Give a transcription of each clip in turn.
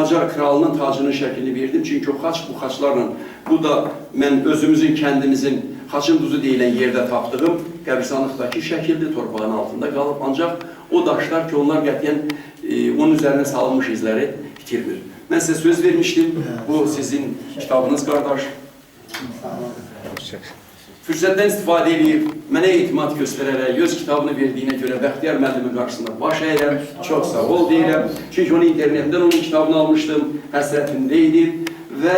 Macar kralının tacının şəklini verdim. Çünki o xaç bu xaçlarla, bu da mən özümüzün, kəndimizin Xaçın Duzu deyilən yerdə tapdığım qəbirstanlıqdakı şəkildir, torpağın altında qalıb. Ancaq o daşlar ki, onlar qətiyyən onun üzərinə salınmış izləri itirmir. Mən sizə söz vermişdim. Bu sizin kitabınız, qardaş. Fürsətdən istifadə eləyib, mənə etimad göstərərək öz kitabını verdiyinə görə Bəxtiyar müəllimin qarşısında baş əyirəm, çox sağ ol deyirəm. Çünki onu internetdən onun kitabını almışdım, həsrətində idim və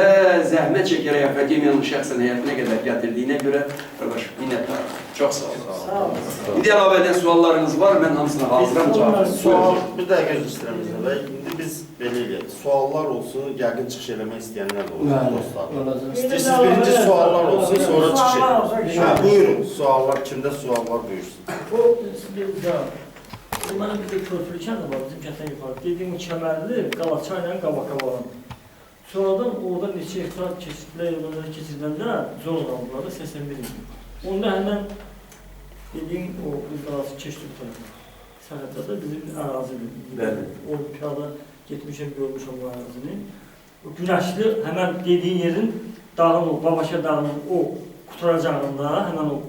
zəhmət çəkərək akademiyanın şəxsən heyətinə qədər gətirdiyinə görə qardaş, minnətdaram. Çox sağ ol. Sağ olun. İndi əlavə edən suallarınız var, mən hamısına hazıram, cavab verim. Sual, bir dəqiqə üzr istəyirəm İzzət bəy. İndi biz belə eləyək. Suallar olsun, yəqin çıxış eləmək istəyənlər də olsun, dostlar. İstəyirsiniz birinci suallar olsun, sonra çıxış edin. Hə, buyurun, suallar, kimdə sual var, buyursun. O, bu mənim bir də körpülü kəndi var, bizim kənddən yuxarı. Dediyim o Kəmərli, Qalaçay ilə Qabaqavalın. Sonradan orada neçə hektar keçidlər, yolları keçidiləndə zor aldılar da 81 il. Onda həmən dediyim o qalası keçdi bu tərəfə. Sərhəddə də bizim ərazidir. Bəli. O piyada getmişəm, görmüşəm o ərazini. O Günəşli həmən dediyin yerin dağın o, Babaşa dağının o qutaracağında həmən o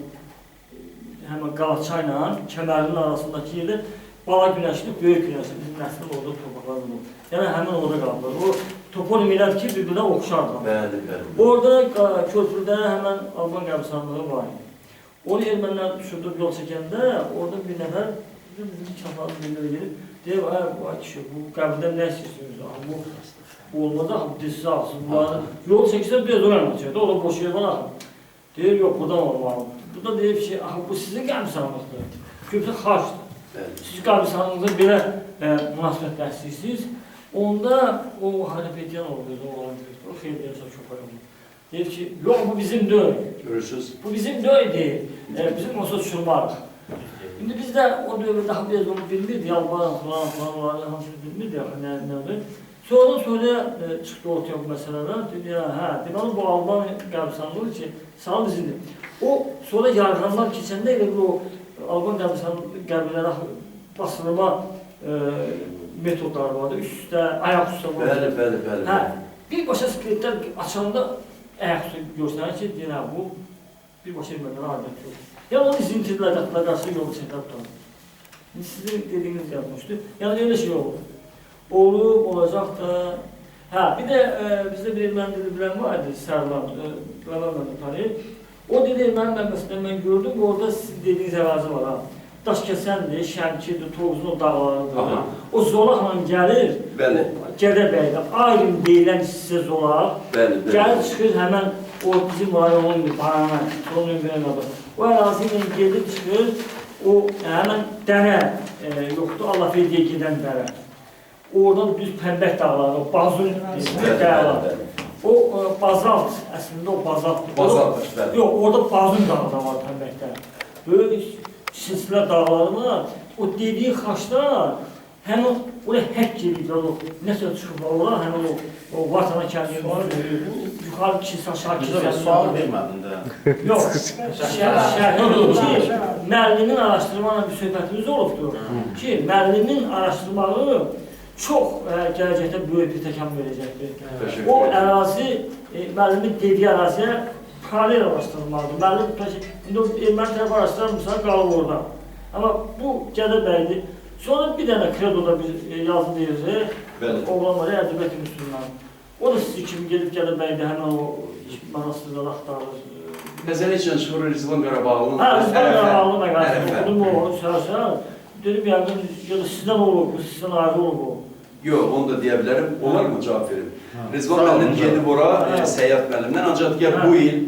həmən Qalaçayla Kəmərlinin arasındakı yerdə Bala Günəşli, Böyük Günəşli bizim nəslin orada torpaqları olub. Yəni həmin orada qalıblar. O toponimlər ki, bir-birinə oxşardır. Bəli, bəli. Orada körpüdə həmən Alban qəbirstanlığı var idi. Onu ermənilər düşürdüb yol çəkəndə, orada bir nəfər bizim kəndlərin birində gedib, deyir, ay, ay kişi, bu qəbirdən nə istəyirsiniz? Bu olmaz axı, bu dizsiz axı, bunları yol çəksə biraz o yana çəkdi, orada boş yer var axı. Deyir, yox, buradan olmalı. Bu da deyir ki, axı, bu sizin qəbirstanlıqdır. Körpü xaçdır. Siz qəbirstanlığınıza belə münasibət bəsləyirsiniz. Onda o Harapetyan oldu, o oğlan direktor, xeyir deyirsə çox oldu. Deyir ki, yox, bu bizim deyil. Görürsünüz. Bu bizim deyil, deyil. Bizim olsa uçurmarıq. İndi biz də o dövrdə daha biraz onu bilmirdik, Alban falan falan onları hamısını bilmirdik, axı nə oldu. Sonradan sonra çıxdı ortaya bu məsələlər, dedi, hə, deməli bu Alban qəbirstanlığı ki, sağ bizimdir. O, sonra yarğanlar keçəndə elə bir o Alban qəbirləri basılma metodları vardı, üst-üstə, ayaq üstə var. Bəli, bəli, bəli. Hə, birbaşa skeletlər açanda ayaq üstə göstərir ki, deyir, hə, bu birbaşa ermənilərə aidiyyəti yoxdur. Yəni onun izini itirdilər, qatdılar, qarşıda yolu çəkdilər tutarlar. İndi sizin dediyiniz yazmışdı. Yəni elə şey olub. Olub, olacaq da. Hə, bir də bizdə bir erməni dili bilən var idi, Sərlan, Rəvan müəllim tanıyır. O dedi, erməni mənbəsindən mən gördüm, orada sizin dediyiniz ərazi var, ha. Daşkəsəndir, Şəmkirdir, Tovuzun o dağlarıdır. Aha. O zolaqla gəlir, Bəli. Gədəbəydə, Aydın deyilən hissə zolaq, Bəli, bəli. gəlir çıxır həmən o bizim rayonun bir banana, onun bir adı. O ərazi ilə gedib çıxır, o həmən dərə yoxdur, Allahverdiyə gedən dərə. Oradan düz Pəmbək dağları, o Bazun deyilən dağlar. O bazalt, əslində o bazaltdır. Bazaltdır, bəli. Yox, orada Bazun dağı da var Pəmbəkdə. Böyük silsilə dağları var. O dediyi xaçlar, həmin oraya həkk eləyiblər, o nəsə çıxıblar ora, həmin o Vatana kəndinin yuxarı kilsə, aşağı kilsə. Sual vermədin də. Yox, şərh ki, müəllimin araşdırma ilə bir söhbətimiz olubdur ki, müəllimin araşdırmağı çox gələcəkdə böyük bir təkan verəcəkdir. O ərazi, müəllimin dediyi əraziyə paralel araşdırılmalıdır. Müəllim, indi o erməni tərəfi araşdırarmısa, qalır orada. Amma bu Gədəbəydir. Sonra bir dənə kredoda bir yazı deyir, oğlan var, ədəbiyyat Müslüman. O da sizi kimi gedib Gədəbəydə həmən o manastırları axtarır. Məsələ üçün çıxır Rizvan Qarabağlının. Hə, Rizvan Qarabağlı məqaləsini oxudum, o səhər-səhər. Dedim, yəqin, ya da sizdən olub, bu sizdən ayrı olub o. Yox, onu da deyə bilərəm. Olar mı cavab verim? Rizvan müəllim gedib ora, Səyyad müəllimdən. Ancaq gəl bu il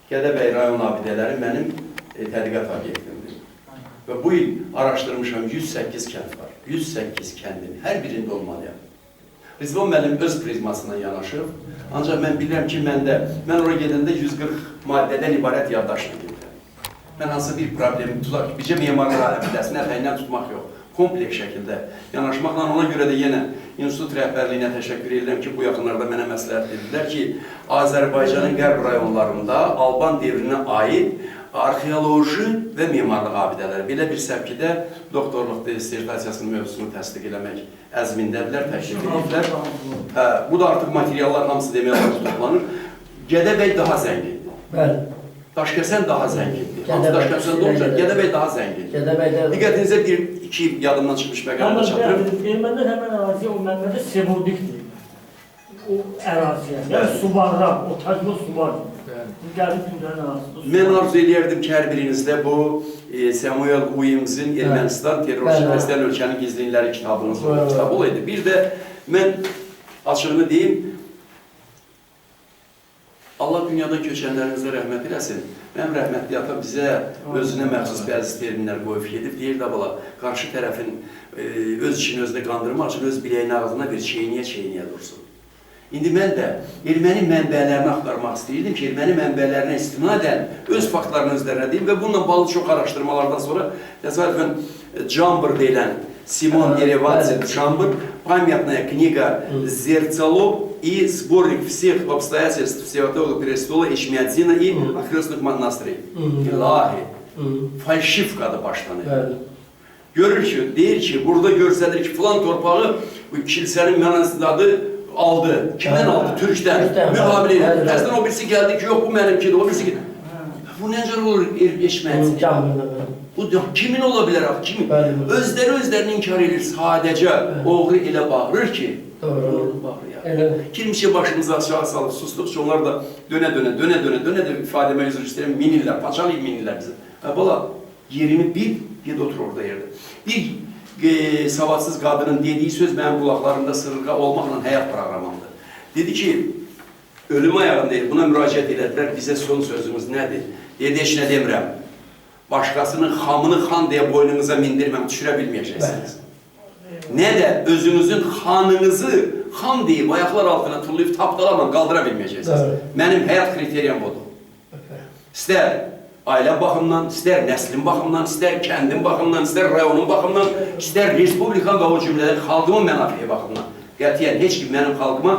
Gədəbəy rayon abidələri mənim tədqiqat obyektimdir. Və bu il araşdırmışam, 108 kənd var. 108 kəndin hər birində olmalıyam. Rizvan müəllim öz prizmasından yanaşıb. Ancaq mən bilirəm ki, mən ora gedəndə 140 maddədən ibarət yaddaşla gedirəm. Mən hansı bir problemi tutaq ki, bircə memarlıq abidəsini ətəyindən tutmaq yox. Kompleks şəkildə yanaşmaqla ona görə də yenə institut rəhbərliyinə təşəkkür edirəm ki, bu yaxınlarda mənə məsləhət dedilər ki, Azərbaycanın qərb rayonlarında Alban devrinə aid Arxeoloji və memarlıq abidələri. Belə bir səpkidə doktorluq dissertasiyasının mövzusunu təsdiq eləmək əzmindədirlər, təklif ediblər. Hə, bu da artıq materiallar hamısı demək olar ki, toplanır. Gədəbəy daha zəngindir. Bəli. Daşkəsən daha zəngindir. Hansı Daşkəsəndə olacaq? Gədəbəy daha zəngindir. Gədəbəydə Diqqətinizə bir, iki yadımdan çıxmış məqamda çatdırım. Ermənilər həmən əraziyə, o mənbədə Sevodik deyirlər. O əraziyə, yəni Subarra, o təcrübə Subar. Gəlib gündənin ərazisi. Mən arzu eləyərdim ki, hər birinizdə bu Samuel Williams'in Ermənistan terrorçu xristian ölkənin gizlinləri kitabınız olur, kitab olaydı. Bir də mən açığını deyim, Allah dünyada köçənlərimizə rəhmət eləsin. Mənim rəhmətli ata bizə özünə məxsus bəzi terminlər qoyub gedib. Deyir də bala, qarşı tərəfin öz işini özünə qandırmaq üçün öz biləyini ağzına bir çeynəyə-çeynəyə dursun. İndi mən də erməni mənbələrini axtarmaq istəyirdim ki, erməni mənbələrinə istinadən öz faktlarını özlərinə deyim və bununla bağlı çox araşdırmalardan sonra təsadüfən Cambr deyilən Simon Erevadze Cambr, Памятная книга Зерцало и сборник всех обстоятельств Святого Престола Эчмиадзина и окрестных монастырей. İlahi, falşivkadır başdan elə. Görür ki, deyir ki, burada görsəlir ki, filan torpağı bu kilsənin mənasının adı aldı. Kimdən aldı? Türkdən. Müqavilə ilə. Təzədən o birisi gəldi ki, yox bu mənimkidir, o birisi ki. Bu nə cür olur Eçmiadzin? Bu kimin ola bilər axı? Kimin? Özləri özlərini inkar edir. Sadəcə oğru elə bağırır ki, oğru bağırır ya. Kimsə başımızı aşağı salıb susduqca onlar da dönə-dönə ifadəmə üzr istəyirəm, minirlər, paçalayıb minirlər bizi. Hə, bala, yerini bil, ged otur orada yerdə. Bir savadsız qadının dediyi söz mənim qulaqlarımda sırırqa olmaqla həyat proqramımdır. Dedi ki, ölüm ayağında buna müraciət elədilər, bizə son sözümüz nədir? Dedi, heç nə demirəm. Başqasının xamını xan deyə boynunuza mindirməm, düşürə bilməyəcəksiniz. Nə də özünüzün xanınızı xan deyib ayaqlar altına tullayıb tapdalamam, qaldıra bilməyəcəksiniz. Mənim həyat kriteriyam budur. İstər ailəm baxımından, istər nəslim baxımından, istər kəndim baxımından, istər rayonum baxımından, istər respublikam və o cümlədən xalqımın mənafiyi baxımından. Qətiyyən heç kim mənim xalqıma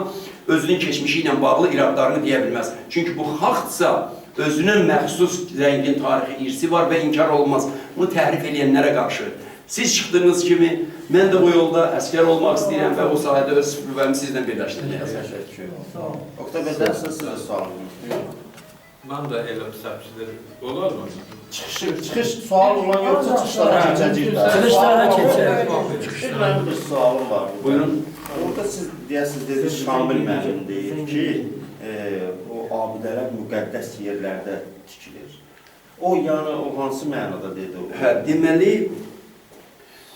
özünün keçmişi ilə bağlı iradlarını deyə bilməz. Çünki bu xalqdırsa, özünün məxsus zəngin tarixi irsi var və inkar olmaz. Bunu təhrif eləyənlərə qarşı. Siz çıxdığınız kimi, mən də bu yolda əskər olmaq istəyirəm və o sahədə öz qüvvəmi sizlə birləşdirmək istəyirəm. Oqtay bəy, sizə sualınız. Mən də elm səpçidir. Olar mı? Çıxış, sual olan yoxsa çıxışlara keçəcək də? Çıxışlara keçəcək. Bir mənim bir sualım var. Buyurun. Orada siz deyəsiniz, dediniz, Şamil müəllim deyir ki, o abidələr müqəddəs yerlərdə tikilir. O, yəni, o hansı mənada dedi o? Hə, deməli,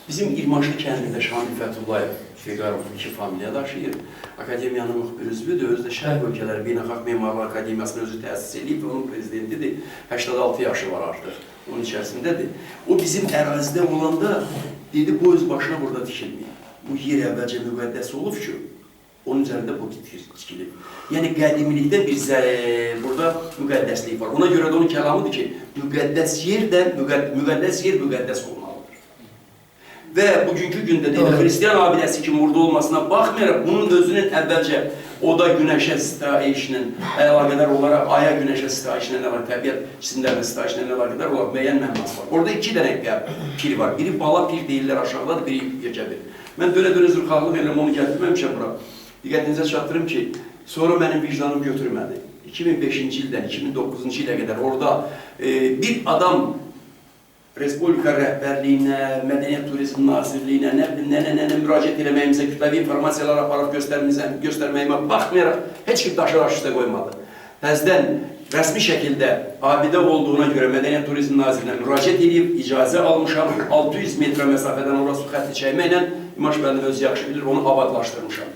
bizim İrmaşlı kəndində Şamil Fətullayev, Fiqarov iki familiya daşıyır. Akademiyanın müxbir üzvüdür, özü də Şərq Ölkələri Beynəlxalq Memarlıq Akademiyasını özü təsis edib və onun prezidentidir. 86 yaşı var artıq, onun içərisindədir. O bizim ərazidə olanda dedi, bu öz başına burada tikilməyib. Bu yer əvvəlcə müqəddəs olub ki, onun üzərində bu tikilib. Yəni, qədimilikdə bir burada müqəddəslik var. Ona görə də onun kəlamıdır ki, müqəddəs yer də, müqəddəs yer müqəddəs olmalıdır. Və bugünkü gündə deyil, xristian abidəsi kimi orada olmasına baxmayaraq, bunun özünün əvvəlcə oda günəşə sitayişlə əlaqədar olaraq, aya günəşə sitayişlə əlaqədar, təbiət cisimlərinə sitayişlə əlaqədar olaraq müəyyən mənası var. Orada iki dənə pir var. Biri bala pir deyirlər aşağıdadır, biri yekə pir. Mən dönə-dönə üzrxahlıq edirəm, onu gətirməmişəm bura. Diqqətinizə çatdırım ki, sonra mənim vicdanım götürmədi. 2005-ci ildən 2009-cu ilə qədər orada bir adam Respublika rəhbərliyinə, Mədəniyyət Turizm Nazirliyinə, nə bilim, nə müraciət eləməyimizə, kütləvi informasiyalar aparıb göstərməyimə baxmayaraq heç kim daşı daş üstə qoymadı. Təzədən rəsmi şəkildə abidə olduğuna görə Mədəniyyət Turizm Nazirliyinə müraciət edib, icazə almışam, 600 metrə məsafədən ora su xətti çəkməklə, İmaş müəllim özü yaxşı bilir, onu abadlaşdırmışam.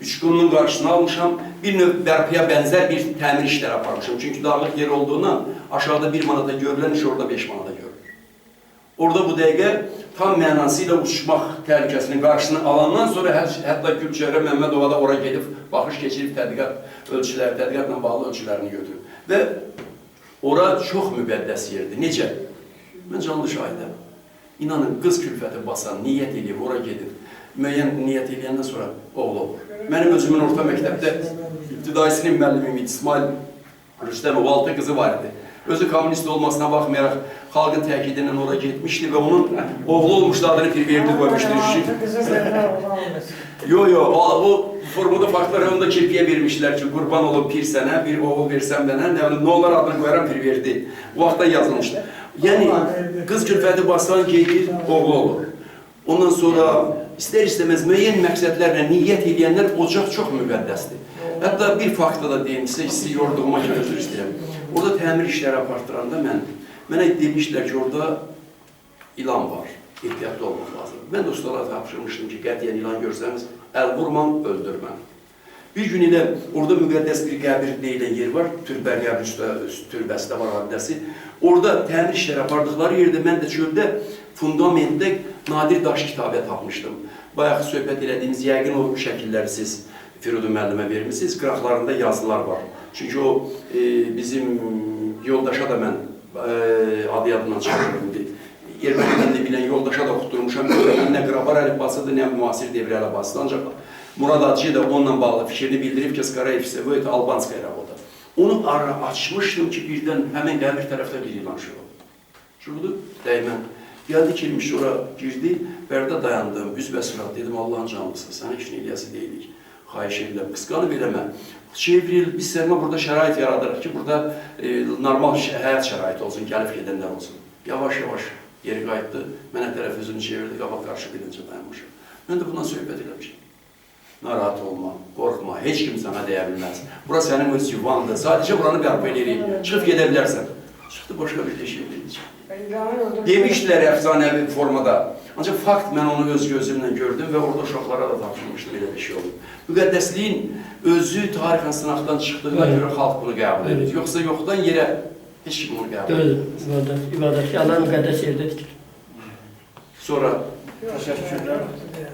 Uçqunun qarşısını almışam, bir növ bərpaya bənzər bir təmir işləri aparmışam. Çünki dağlıq yer olduğundan aşağıda 1 manata görülən iş orada 5 manata görülür. Orada bu dəqiqə tam mənası ilə uçmaq təhlükəsinin qarşısını alandan sonra hətta Gülçöhrə Məmmədova da ora gedib, baxış keçirib tədqiqat ölçüləri, tədqiqatla bağlı ölçülərini götürüb. Və ora çox müqəddəs yerdir. Necə? Mən canlı şahidəm. İnanın, qız külfəti basan, niyyət eləyib, ora gedib. Müəyyən niyyət eləyəndən sonra oğlu olur. Mənim özümün orta məktəbdə ibtidai sinif müəllimim İsmail Rüstəmov, 6 qızı var idi. Özü kommunist olmasına baxmayaraq xalqın təkidi ilə ora getmişdi və onun oğlu olmuşdu, adını Pirverdi qoymuşdu. Yo, yo, o formada faktlar onu da kirpiyə vermişdilər ki, qurban olub pir sənə, bir oğul versəm mənə, nə bilim, nə olar adını qoyaram Pirverdi. O vaxtda yazılmışdı. Yəni, qız külfəti basan gedir, oğlu olur. Ondan sonra istər-istəməz müəyyən məqsədlərlə niyyət eləyənlər ocaq çox müqəddəsdir. Hətta bir faktı da deyim sizə, sizi yorduğuma görə üzr istəyirəm. Orada təmir işləri apartdıranda mənə demişdilər ki, orada ilan var, ehtiyatlı olmaq lazım. Mən də ustalara tapşırmışdım ki, qətiyyən ilan görsəniz, əl vurmam, öldürməm. Bir gün elə orada müqəddəs bir qəbir deyilən yer var, türbə qəbir türbəsi də var abidəsi. Orada təmir işləri apardıqları yerdə mən də çöldə fundamentdə nadir daş kitabə tapmışdım. Bayaq söhbət elədiyimiz yəqin o şəkilləri siz Firudun müəllimə vermişsiniz, qıraqlarında yazılar var. Çünki o bizim yoldaşa da mən adı yadından çıxmıram indi. Erməni dilini bilən yoldaşa da oxutdurmuşam. Nə qrabar əlifbasıdır, nə müasir devri əlifbasıdır. Ancaq Murad Hacı da onunla bağlı fikrini bildirib ki, Skarayev bu albanskaya rabota. Onu ara açmışdım ki, birdən həmin qəbir tərəfdə bir ilan şuruldu. Şuruldu, dəymən. Gəldi kirmiş, ora girdi, bərdə dayandım, üzbə surat dedim, Allahın canlısı, sənə heç nə eləyəsi deyilik. Xahiş edirəm, qısqanıb eləmə. Çevril, biz sənə burada şərait yaradırıq ki, burada normal həyat şəraiti olsun, gəlib gedənlər olsun. Yavaş-yavaş geri qayıtdı, mənə tərəf üzünü çevirdi, qabaq qarşı bir necə dayanmışam. Mən də bundan söhbət eləmişim. Narahat olma, qorxma, heç kim sənə deyə bilməz. Bura sənin öz yuvandır, sadəcə buranı bərpa eləyirik, çıxıb gedə bilərsən. Çıxdı, başqa bir şey deyəcək. Demişdilər əfsanəvi formada. Ancaq fakt, mən onu öz gözümlə gördüm və orada uşaqlara da tapşırmışdım, elə bir şey oldu. Müqəddəsliyin özü tarixən sınaqdan çıxdığına görə xalq bunu qəbul edir. Yoxsa yoxdan yerə heç kim bunu qəbul edir. İbadət, Allah müqəddəs yerdə tikilir. Sonra... Təşəkkürlər.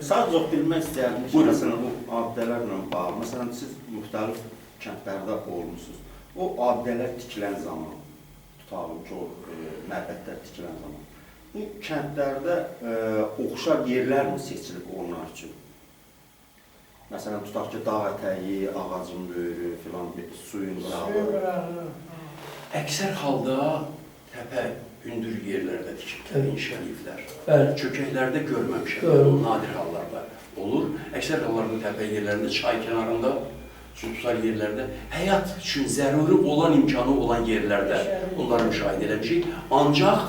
Sadəcə bilmək istəyərdim ki, məsələn, bu abidələrlə bağlı, məsələn, siz müxtəlif kəndlərdə olmuşsunuz. O abidələr tikilən zaman, tutalım ki, o məbədlər tikilən zaman, bu kəndlərdə oxşar yerlər mi seçilib onlar üçün? Məsələn, tutaq ki, dağ ətəyi, ağacın böyrü, filan, suyun qırağı. Əksər halda təpə, hündür yerlərdə tikilib, inşa ediblər. Çökəklərdə görməmişəm, nadir hallarda olur. Əksər hallarda təpə yerlərində, çay kənarında, su tutar yerlərdə, həyat üçün zəruri olan, imkanı olan yerlərdə onları müşahidə eləmişik. Ancaq,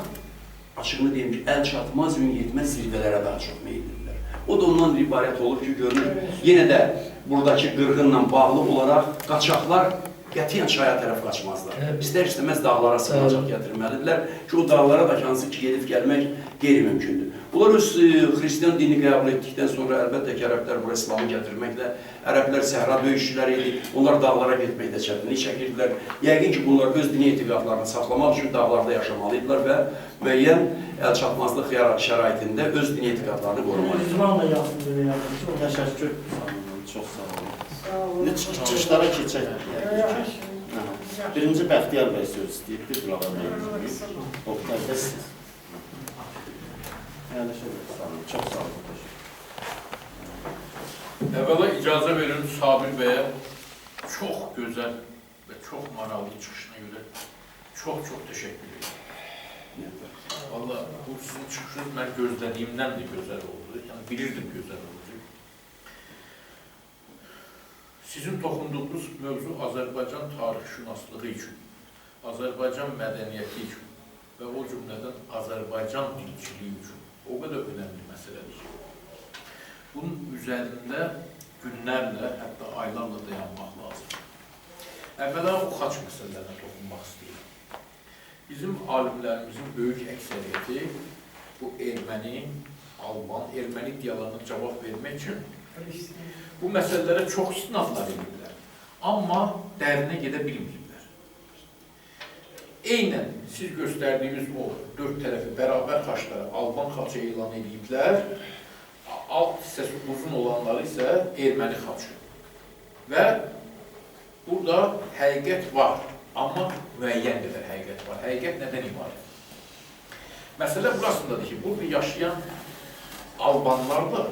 açığını deyim ki, əl çatmaz, ün yetməz zirvələrə daha çox meyillidirlər. O da ondan ibarət olur ki, görünür, yenə də buradakı qırğınla bağlı olaraq qaçaqlar qətiyyən çaya tərəf qaçmazlar. İstər-istəməz dağlara sığınacaq gətirməlidirlər ki, o dağlara da hansı ki, gedib gəlmək qeyri-mümkündür. Bunlar öz xristian dinini qəbul etdikdən sonra əlbəttə ki, ərəblər bura İslamı gətirməklə, ərəblər səhra döyüşçüləri idi, onlar dağlara getməkdə çətinlik çəkirdilər. Yəqin ki, bunlar öz dini etiqadlarını saxlamaq üçün dağlarda yaşamalıydırlar və müəyyən əlçatmazlıq şəraitində öz dini etiqadlarını qorumalıydırlar. Təşəkkür. Çox sağ olun. Çıxışlara keçək. Birinci Bəxtiyar bəy söz istəyibdir, Dilavər bəy. Oqtay bəy siz. Çox sağ olun. Əvvəla icazə verin Sabir bəyə çox gözəl və çox maraqlı çıxışına görə çox-çox təşəkkür edirəm. Vallahi bu sizin çıxışınız mən gözlədiyimdən də gözəl oldu. Yəni bilirdim gözəl olacaq. Sizin toxunduğunuz mövzu Azərbaycan tarixşünaslığı üçün, Azərbaycan mədəniyyəti üçün və o cümlədən Azərbaycan dilçiliyi üçün o qədər önəmli məsələdir ki, bunun üzərində günlərlə, hətta aylarla dayanmaq lazımdır. Əvvəla o xaç məsələlərinə toxunmaq istəyirəm. Bizim alimlərimizin böyük əksəriyyəti bu erməni, alban, erməni iddialarına cavab vermək üçün bu məsələlərə çox istinadlar edirlər, amma dərinə gedə bilməyiblər. Eynən siz göstərdiyiniz o dörd tərəfi bərabər xaçları alban xaçı elan ediblər, alt hissəsi uzun olanları isə erməni xaçı. Və burada həqiqət var, amma müəyyən qədər həqiqət var. Həqiqət nədən ibarət? Məsələ burasındadır ki, burada yaşayan albanlar da,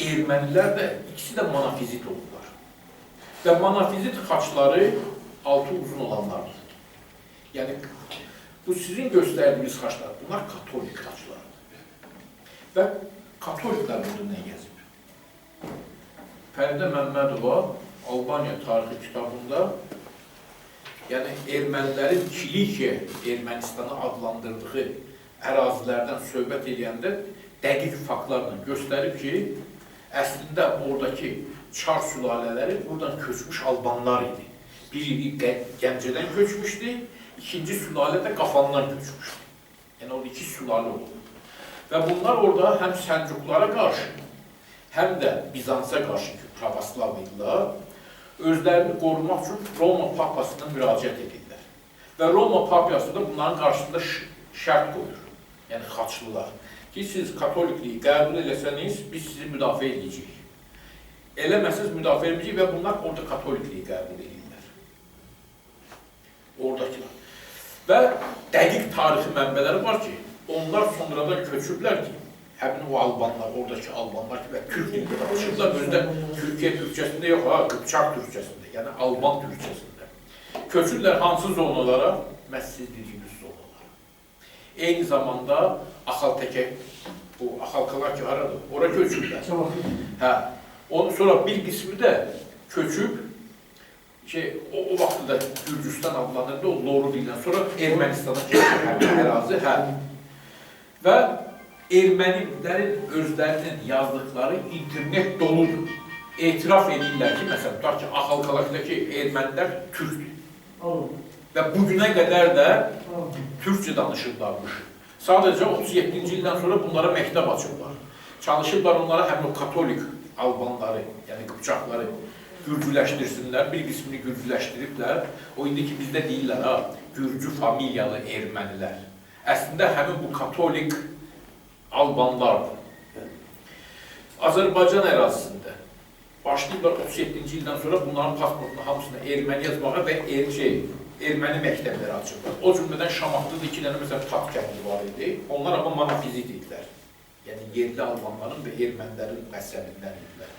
ermənilər də ikisi də monofizit oldular. Və monofizit xaçları altı uzun olanlardır. Yəni, bu sizin göstərdiyiniz xaçlar, bunlar katolik xaçlarıdır. Və katoliklər burada nə yazıb? Fəridə Məmmədova Albaniya tarixi kitabında, yəni ermənilərin Kilikiya Ermənistanı adlandırdığı ərazilərdən söhbət eləyəndə dəqiq faktlarla göstərib ki, əslində oradakı Çar sülalələri buradan köçmüş albanlar idi. Biri Gəncədən köçmüşdü, ikinci sülalə də Qafandan köçmüşdü. Yəni orada iki sülalə olub. Və bunlar orada həm Səlcuqlara qarşı, həm də Bizansa qarşı ki, pravoslav idilər, özlərini qorumaq üçün Roma papasına müraciət edirlər. Və Roma papası da bunların qarşısında şərt qoyur. Yəni xaçlılar. Ki, siz katolikliyi qəbul eləsəniz, biz sizi müdafiə edəcəyik. Eləməsəniz müdafiə edəcəyik və bunlar orada katolikliyi qəbul edirlər. Oradakılar. Və dəqiq tarixi mənbələri var ki, onlar sonradan köçüblər ki, həmin o albanlar, oradakı albanlar ki, və türk dilində danışırlar, özdə Türkiyə türkçəsində yox, ha, Qıpçaq türkçəsində, yəni Alban türkçəsində. Köçürlər hansı zonalara? Məhz siz dediyiniz zonalara. Eyni zamanda Axaltəkə, bu Axalqala ki, haradır? Ora köçürlər. Hə, ondan sonra bir qismi də köçüb, o vaxtda da Gürcüstan adlanırdı, o Loru dildən sonra Ermənistana keçir həmin ərazi, hə. Və ermənilərin özlərinin yazdıqları internet doludur. Etiraf edirlər ki, məsələn, tutaq ki, Axalqalakdakı ermənilər türkdür. Və bugünə qədər də türkcə danışırlarmış. Sadəcə 37-ci ildən sonra bunlara məktəb açıblar. Çalışıblar onlara həmin o katolik albanları, yəni qıpçaqları gürcüləşdirsinlər. Bir qismini gürcüləşdiriblər. O indi ki, bizdə deyirlər, ha, gürcü familiyalı ermənilər. Əslində, həmin bu katolik albanlardır. Azərbaycan ərazisində başlayıblar 37-ci ildən sonra bunların pasportunu hamısını erməni yazmağa və erməni məktəbləri açıblar. O cümlədən Şamaxıda da 2 dənə məsələn Tat kəndi var idi. Onlar amma monofizit idilər. Yəni yerli albanların və ermənilərin məzhəbindən idilər.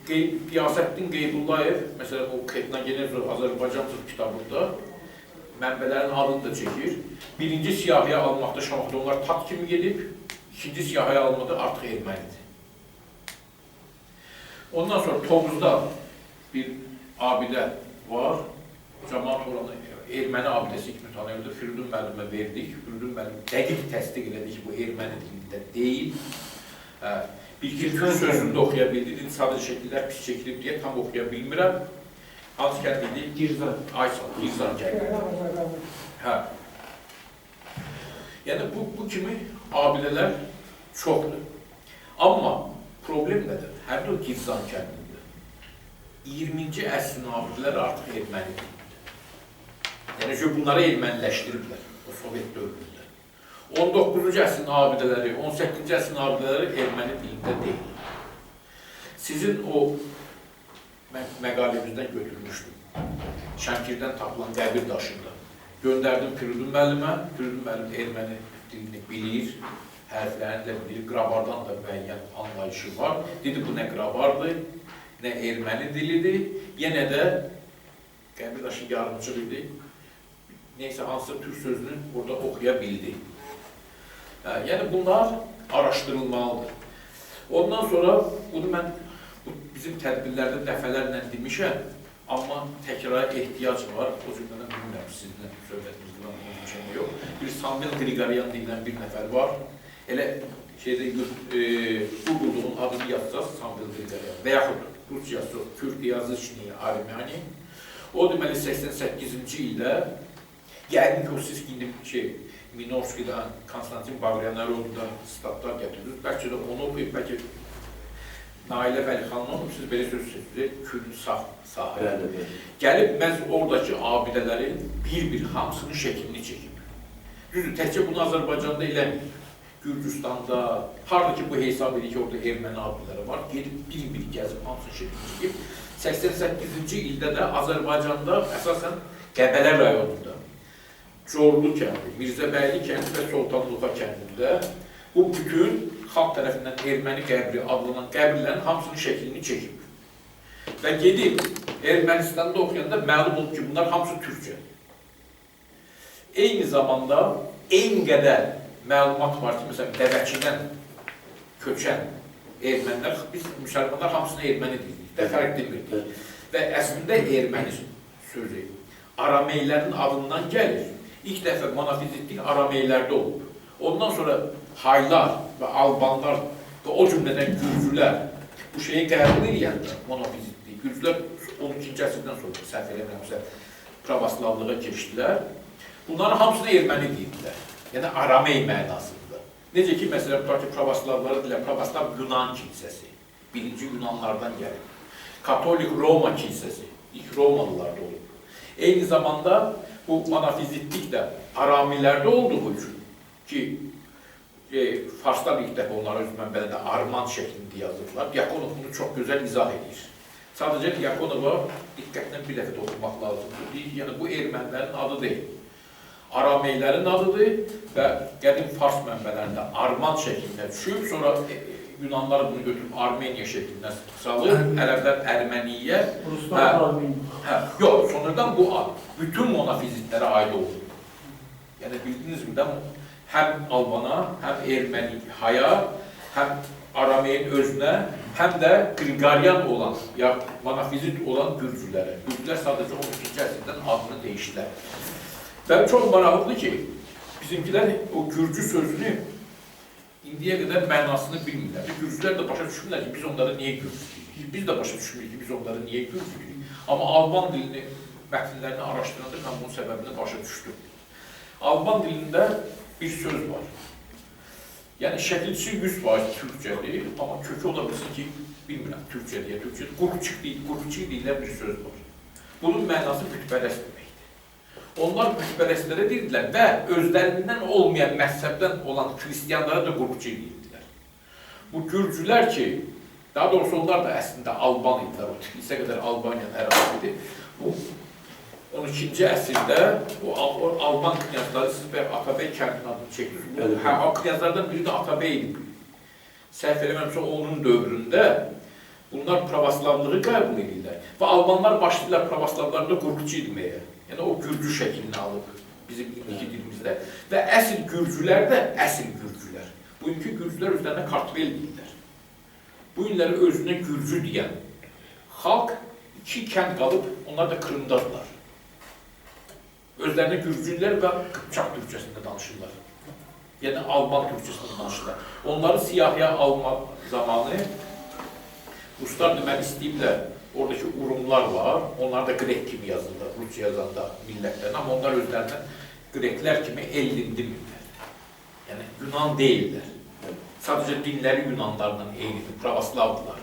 Qiyasəddin Qeybullayev, məsələn o Etnogenez Azərbaycan kitabında mənbələrin adını da çəkir. Birinci siyahıya almaqda Şamaxıda onlar Tat kimi gedib, ikinci siyahıya almada artıq ermənidir. Ondan sonra Tovuzda bir abidə var. Cəmaat oranı erməni abidəsi kimi tanıyırdı. Firidun müəllimə verdik. Firidun müəllim dəqiq təsdiq elədi ki, bu erməni dilində deyil. Bir iki türk sözünü də oxuya bildi. Dedi, sadəcə şəkillər pis çəkilib deyə tam oxuya bilmirəm. Hansı kənd idi? Girzan. Aysal, Girzan kəndi. Hə. Yəni bu kimi abidələr çoxdur. Amma problem nədir? Həm də o Girzan kəndində. 20-ci əsrin abidələri artıq erməni dilində. Yəni ki, bunları erməniləşdiriblər o Sovet dövründə. 19-cu əsrin abidələri, 18-ci əsrin abidələri erməni dilində deyil. Sizin o məqaləmizdən götürmüşdüm. Şəmkirdən tapılan qəbir daşında. Göndərdim Firidun müəllimə. Firidun müəllim erməni dilini bilir, hərflərini də bilir, qrabardan da müəyyən anlayışı var. Dedi, bu nə qrabardır, nə erməni dilidir. Yenə də qəbir daşı yarımçıq idi. Neysə, hansısa türk sözünü orada oxuya bildi. Yəni, bunlar araşdırılmalıdır. Ondan sonra, bunu mən bizim tədbirlərdə dəfələrlə demişəm, amma təkrara ehtiyac var. O cümlədən bilmirəm, sizinlə söhbətimizdə onun üçün yox. Bir Samuel Grigoryan deyilən bir nəfər var. Elə şeydə Google'un adını yazsaq Samuel Grigoryan və yaxud Rusca yazsaq Türk yazıçını Arməni. O deməli 88-ci ildə yəqin ki, o siz indi Minorski'dən, Konstantin Bagrianarov'dan statlar gətirdiniz. Bəlkə də onu oxuyub, bəlkə Nailə Vəlixanlı olub, siz belə söz seçdiniz, Kürün sahəli. Gəlib məhz oradakı abidələrin bir-bir hamısının şəklini çəkib. Düzdür, təkcə bunu Azərbaycanda eləmir. Gürcüstanda, harada ki bu hesab edir ki, orada erməni abidələri var, gedib bir-bir gəzib hamısının şəklini çəkib. 88-ci ildə də Azərbaycanda əsasən Qəbələ rayonunda, Corlu kəndi, Mirzəbəyli kəndi və Soltanluğa kəndində bu bütün xalq tərəfindən erməni qəbri adlanan qəbirlərin hamısının şəklini çəkib. Və gedib Ermənistanda oxuyanda məlum olub ki, bunlar hamısı türkçə. Eyni zamanda eyni qədər məlumat var ki, məsələn, Dəvəçidən köçən ermənilər, biz müsəlmanlar hamısını erməni deyirik, də fərq demirdik. Və əslində erməni sözü arameylərin adından gəlir. İlk dəfə monofizitlik arameylərdə olub. Ondan sonra haylar və albanlar və o cümlədən gürcülər bu şeyi qəbul eləyəndə monofizitlik. Gürcülər 12-ci əsrdən sonra səhv eləmirəmsə pravoslavlığa keçdilər. Bunların hamısını erməni deyirdilər. Yəni aramey mənasında. Necə ki, məsələn, tutaq ki, pravoslavlara deyirlər, pravoslav Yunan kilsəsi. Birinci Yunanlardan gəlib. Katolik Roma kilsəsi. İlk Romalılarda olub. Eyni zamanda bu monofizitlik də aramilərdə olduğu üçün ki, Farslar ilk dəfə onlara öz mənbələrində arman şəklində yazırdılar. Diakonov bunu çox gözəl izah edir. Sadəcə Diakonova diqqətlə bir dəfə də oxumaq lazımdır. Deyir ki, yəni bu ermənilərin adı deyil. Arameylərin adıdır və qədim Fars mənbələrində arman şəklində düşüb, sonra Yunanlar bunu götürüb Armeniya şəklində salır, ərəblər Erməniyə. Ruslar Armeniya. Yox, sonradan bu ad bütün monofizitlərə aid oldu. Yəni bildiyiniz kimi də həm Albana, həm erməni haya, həm Arameyin özünə, həm də Qriqoryan olan, ya monofizit olan gürcülərə. Gürcülər sadəcə 12-ci əsrdən adını dəyişdilər. Və çox maraqlıdır ki, bizimkilər o gürcü sözünü indiyə qədər mənasını bilmirlər. Gürcülər də başa düşmürlər ki, biz onlara niyə gürcü deyirik. Biz də başa düşmürük ki, biz onlara niyə gürcü deyirik. Amma Alban dilini, mətnlərini araşdıranda mən bunun səbəbini başa düşdüm. Alban dilində bir söz var. Yəni, şəkilçisi 100% türkcədir, amma kökü ola bilsin ki, bilmirəm, türkcə deyə, türkcə, qurqçı deyilən bir söz var. Bunun mənası bütpərəst deməkdir. Onlar bütpərəstlərə deyirdilər və özlərindən olmayan məzhəbdən olan xristianlara da qurqçı deyirdilər. Bu gürcülər ki, daha doğrusu onlar da əslində Alban idilər, o Tiflisə qədər Albaniyanın ərazisi idi. Bu 12-ci əsrdə o Alban knyazları, siz bəyək Atabey kəndinin adını çəkirsiniz. Hə, o knyazlardan biri də Atabey idi. Səhv eləmirəmsə onun dövründə bunlar pravoslavlığı qəbul edirlər. Və Albanlar başlayırlar pravoslavlarını da qurqçı etməyə. Yəni o gürcü şəklini alıb bizim indiki dilimizdə. Və əsl gürcülər də əsl gürcülər. Bugünkü gürcülər özlərinə kartvel deyirlər. Bu günləri özünə gürcü deyən xalq iki kənd qalıb, onlar da Krımdadırlar. Özlərinə gürcülər və Qıpçaq türkçəsində danışırlar. Yəni Alman türkçəsində danışırlar. Onları siyahıya alma zamanı Ruslar deməli istəyiblər, oradakı urumlar var, onlar da qrek kimi yazırlar, Rusça yazanda millətlərin, amma onlar özlərinə qreklər kimi ellin demirlər. Yəni Yunan deyirlər. Sadəcə dinləri Yunanlarla eynidir, pravoslavdılar.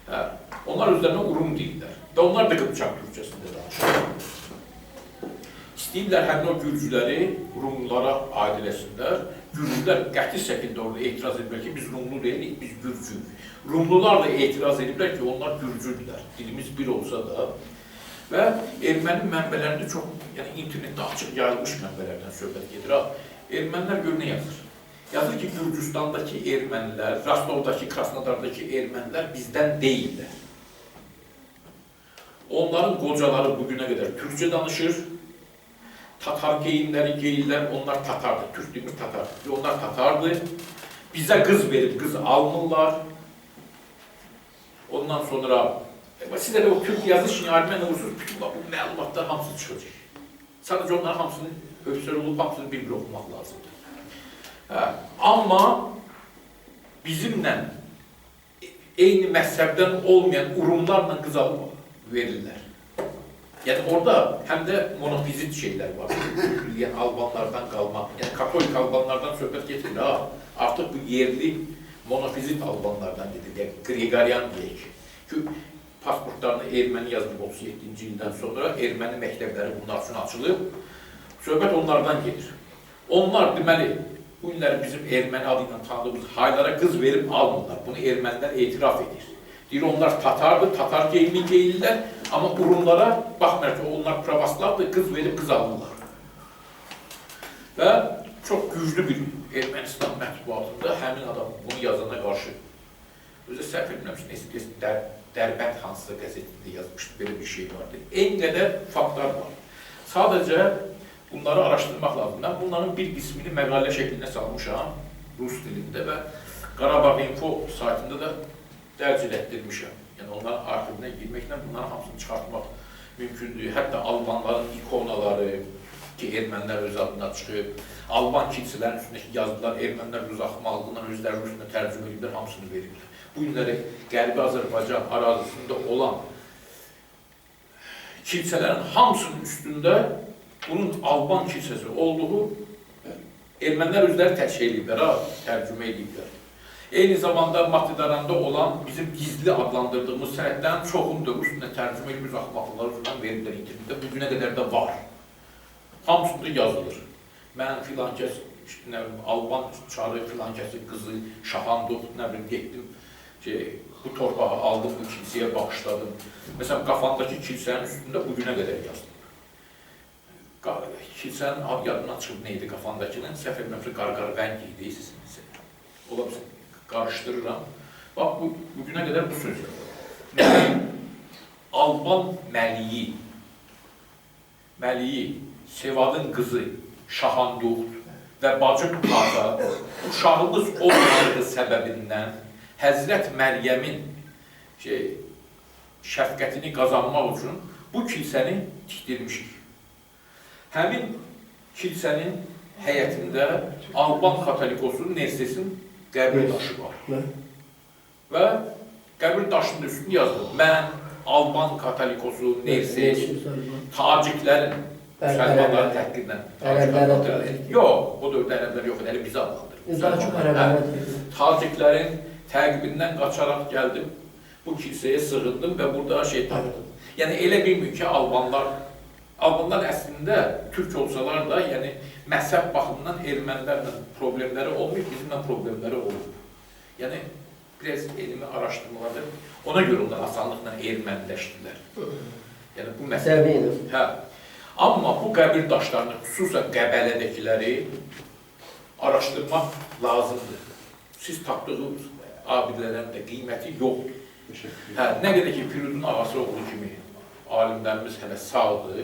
Hə, onlar özlərinə urum deyirlər və onlar da Qıpçaq türkçəsində danışırlar. İstəyirlər həmin o gürcüləri Rumlara aid eləsinlər. Gürcülər qəti şəkildə orada etiraz ediblər ki, biz Rumlu deyilik, biz gürcüyük. Rumlular da etiraz ediblər ki, onlar gürcüdürlər. Dilimiz bir olsa da. Və erməni mənbələrində çox, yəni internetdə açıq yayılmış mənbələrdən söhbət gedir. Ermənilər gör nə yazır? Yazır ki, Gürcüstandakı ermənilər, Rostovdakı, Krasnodardakı ermənilər bizdən deyillər. Onların qocaları bugünə qədər türkcə danışır. Tatar geyimləri geyirlər, onlar Tatardır, Türk demir Tatar. Onlar Tatardır. Bizə qız verib, qız almırlar. Ondan sonra, sizə də o Türk yazışın, Erməni olursunuz, bütün bu məlumatlar hamısı çıxacaq. Sadəcə onların hamısını hövsəl olub, hamısını bir-bir oxumaq lazımdır. Hə, amma bizimlə eyni məzhəbdən olmayan urumlarla qız alıb verirlər. Yəni orada həm də monofizit şeylər var. Yəni Albanlardan qalma, yəni katolik Albanlardan söhbət getmir ha. Artıq bu yerli monofizit Albanlardan gedir, yəni Qriqoryan deyək. Ki pasportlarını erməni yazılıb 37-ci ildən sonra erməni məktəbləri bunlar üçün açılıb. Söhbət onlardan gedir. Onlar deməli, bu günləri bizim erməni adı ilə tanıdığımız haylara qız verib almırlar. Bunu ermənilər etiraf edir. Deyir, onlar Tatardır, Tatar geyimi geyirlər, amma urumlara baxmır ki, onlar pravoslavdır, qız verib qız alırlar. Və çox güclü bir Ermənistan mətbuatında həmin adam bunu yazana qarşı Özü səhv etməmişim, Dərbənd hansısa qəzetində yazmışdı, belə bir şey vardı. Eyni qədər faktlar var. Sadəcə bunları araşdırmaq lazımdır. Mən bunların bir qismini məqalə şəklində salmışam rus dilində və Qarabağ Info saytında da dərc elətdirmişəm. Yəni onların arxivinə girməklə bunların hamısını çıxartmaq mümkündür. Hətta Albanların ikonaları ki, ermənilər öz adına çıxıb, Alban kilsələrin üstündəki yazılar ermənilər öz axmaqlığından özləri üstünə tərcümə ediblər, hamısını veriblər. Bu günləri Qərbi Azərbaycan ərazisində olan kilsələrin hamısının üstündə bunun Alban kilsəsi olduğu ermənilər özləri təşkil ediblər, tərcümə ediblər. Eyni zamanda Matidaranda olan bizim gizli adlandırdığımız sənədlərin çoxunu da üstünə tərcümə edib, öz axmaqlıqları üzündən veriblər internetdə. Bu günə qədər də var. Hamısında yazılır. Mən filan kəs, nə bilim, Alban çarı filan kəsi qızı Şahanduq, nə bilim, getdim ki, bu torpağı aldım, bu kilsəyə bağışladım. Məsələn, Qafandakı kilsənin üstündə bu günə qədər yazılır. Kilsənin adı yadından çıxıb nə idi Qafandakının? Səhv etməmsə Qarqarvəng idi. Ola bilsin, qarışdırıram. Bax, bu günə qədər bu söz yazılır. Alban Məliyi, Sevadın qızı Şahanduxt və bacı Tata uşağımız olmadığı səbəbindən Həzrət Məryəmin şəfqətini qazanmaq üçün bu kilsəni tikdirmişik. Həmin kilsənin həyətində Alban katolikosu Nersesin qəbir daşı var. Və qəbir daşının üstünü yazılır. Mən Alban katolikosu Nerses, taciklərin, müsəlmanların təhqirlə. Yox, o dövrdə ərəblər yox idi, hələ bizi adlandırır. Taciklərin təqibindən qaçaraq gəldim, bu kilsəyə sığındım və burada şey tapdım. Yəni, elə bilmiyor ki, Albanlar əslində türk olsalar da, yəni məzhəb baxımından ermənilərlə problemləri olmayıb, bizimlə problemləri olub. Yəni, biraz elmi araşdırmalardır. Ona görə onlar asanlıqla erməniləşdilər. Yəni, bu məsələ. Hə. Amma bu qəbir daşlarını, xüsusən Qəbələdəkiləri araşdırmaq lazımdır. Siz tapdığınız abidələrin də qiyməti yoxdur. Hə, nə qədər ki, Firidun ağası oğlu kimi alimlərimiz hələ sağdır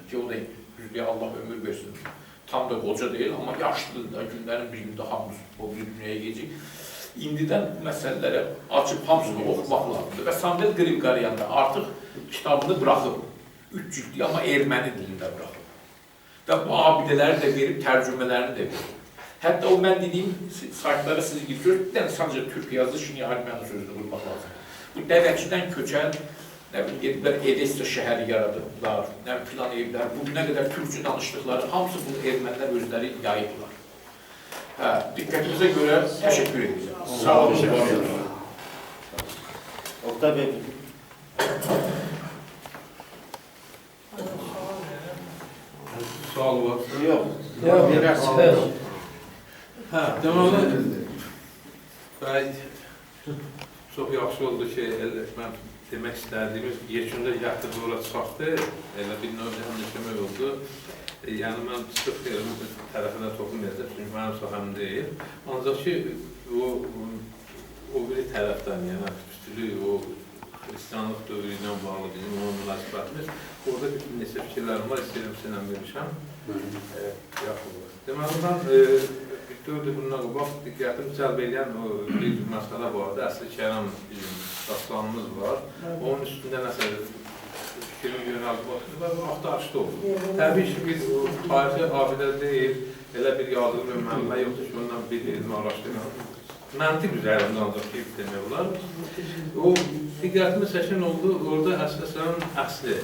ki, o da düzdür, Allah ömür versin, tam da qoca deyil, amma yaşlıdır da, günlərin bir gündə hamımız o bir dünyaya gedəcək. İndidən bu məsələləri açıb hamısını oxumaq lazımdır. Və Samvel Qriqoryan da artıq kitabını buraxıb, 3 cildli, amma erməni dilində buraxıb. Və bu abidələri də verib, tərcümələrini də verib. Hətta o mən dediyim saytlara siz girsiniz, bir dənə sadəcə türk yazır, şimdi erməni sözünü vurmaq lazımdır. Bu dəvəçidən köçən, nə bilim, gediblər Edessa şəhəri yaradıblar, nə bilim, filan evlər, bugünə qədər türkçə danışdıqları, hamısı bunu ermənilər özləri yayıblar. Hə, diqqətinizə görə təşəkkür edirəm. Sağ olun. Oqtay bəy. Sual var. Yox. Yox. Hə, deməli, bəy, çox yaxşı oldu ki, mən demək istədiyimiz yekunda gətirdi, ora çıxartdı, elə bir növ həm də kömək oldu. Yəni, mən sırf elm tərəfinə toxunmayacaq, çünki mənim sahəm deyil. Ancaq ki, o biri tərəfdən, yəni, üstülük, o xristianlıq dövrü ilə bağlı bizim onun münasibətimiz, orada bir neçə fikirlərim var, istəyirəm sənə vermişəm. Yaxşı olur. Deməli, mən 4 il bundan qabaq diqqətimi cəlb eləyən bir məsələ vardı. Əsr-i Kəram bizim dastanımız var. Onun üstündə nəsə fikrimi yönəltib və axtarışda oldu. Təbii ki, bir tarixi abidə deyil, elə bir yazılı bir mənbə yoxdur ki, ondan bir elmi araşdırma. Məntiq üzərində ancaq ki, demək olar. O diqqətimi çəkən oldu, orada əsasən əsli.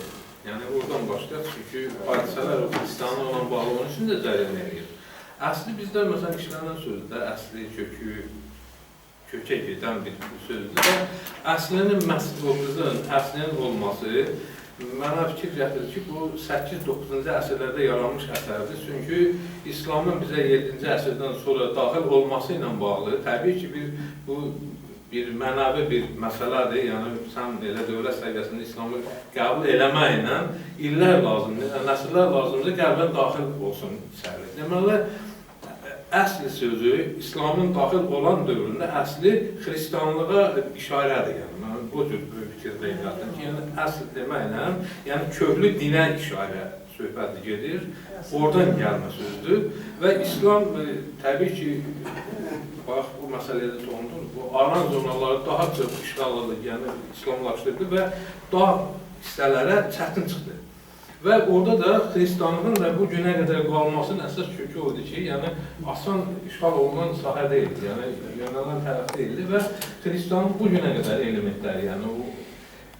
Yəni, oradan başlayaq, çünki hadisələr o xristianlıqla olan bağlı onun üçün də cəryan eləyir. Əsli bizdə, məsələn, işlənən sözdə əsli, kökü, kökə gedən bir sözdür və əslinin, o qızın əslinin olması mənə fikir gətirir ki, bu 8-9-cu əsrlərdə yaranmış əsərdir. Çünki İslamın bizə 7-ci əsrdən sonra daxil olması ilə bağlı təbii ki, bu bir mənəvi bir məsələdir. Yəni, sən elə dövlət səviyyəsində İslamı qəbul eləməklə illər lazımdır, nəsillər lazımdır, qəbulən daxil olsun içəri. Deməli, Əsl sözü İslamın daxil olan dövründə əsli xristianlığa işarədir. Yəni mən o cür fikirdəyim zaten ki, yəni əsl deməklə, yəni köklü dinə işarə söhbəti gedir. Oradan gəlmə sözdür və İslam təbii ki, bax bu məsələyə də toxundun. Bu aran zonaları daha çox işğal oldu, yəni İslamlaşdırdı və dağ hissələrə çətin çıxdı. Və orada da xristianlığın da bu günə qədər qalmasının əsas kökü o idi ki, yəni asan işğal olunan sahə deyildi, yəni yönələn tərəf deyildi və xristianlıq bu günə qədər elementləri, yəni o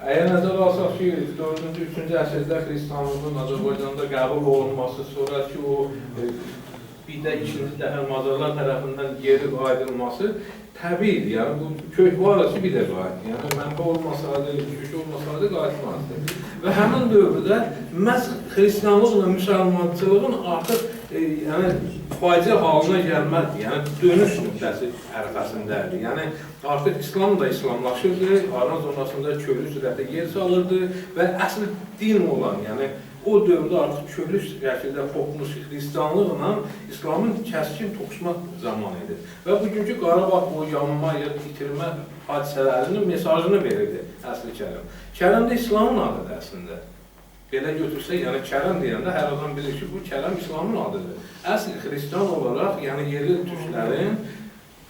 əgər nəzərə alsaq ki, 4-cü, 3-cü əsrdə xristianlığın Azərbaycanda qəbul olunması, sonraki o bir də ikinci dəfə Macarlar tərəfindən geri qayıdılması təbiidir. Yəni bu kök var ki, bir də qayıtdı. Yəni mənbə olmasaydı, kök olmasaydı qayıtmazdı. Və həmin dövrdə məhz xristianlıqla müsəlmançılığın artıq yəni faciə halına gəlməzdi. Yəni dönüş nöqtəsi ərəfəsindədir. Yəni artıq İslam da İslamlaşırdı, Aran zonasında köklü sürətdə yer salırdı və əsl din olan, yəni o dövrdə artıq köklü şəkildə qopmuş xristianlıqla İslamın kəskin toqquşma zamanı idi. Və bugünkü Qarabağ o yanma ya itirmə hadisələrinin mesajını verirdi əsl Kərəm. Kərəm də İslamın adıdır əslində. Belə götürsək, yəni Kərəm deyəndə hər adam bilir ki, bu Kərəm İslamın adıdır. Əsl xristian olaraq, yəni yerli türklərin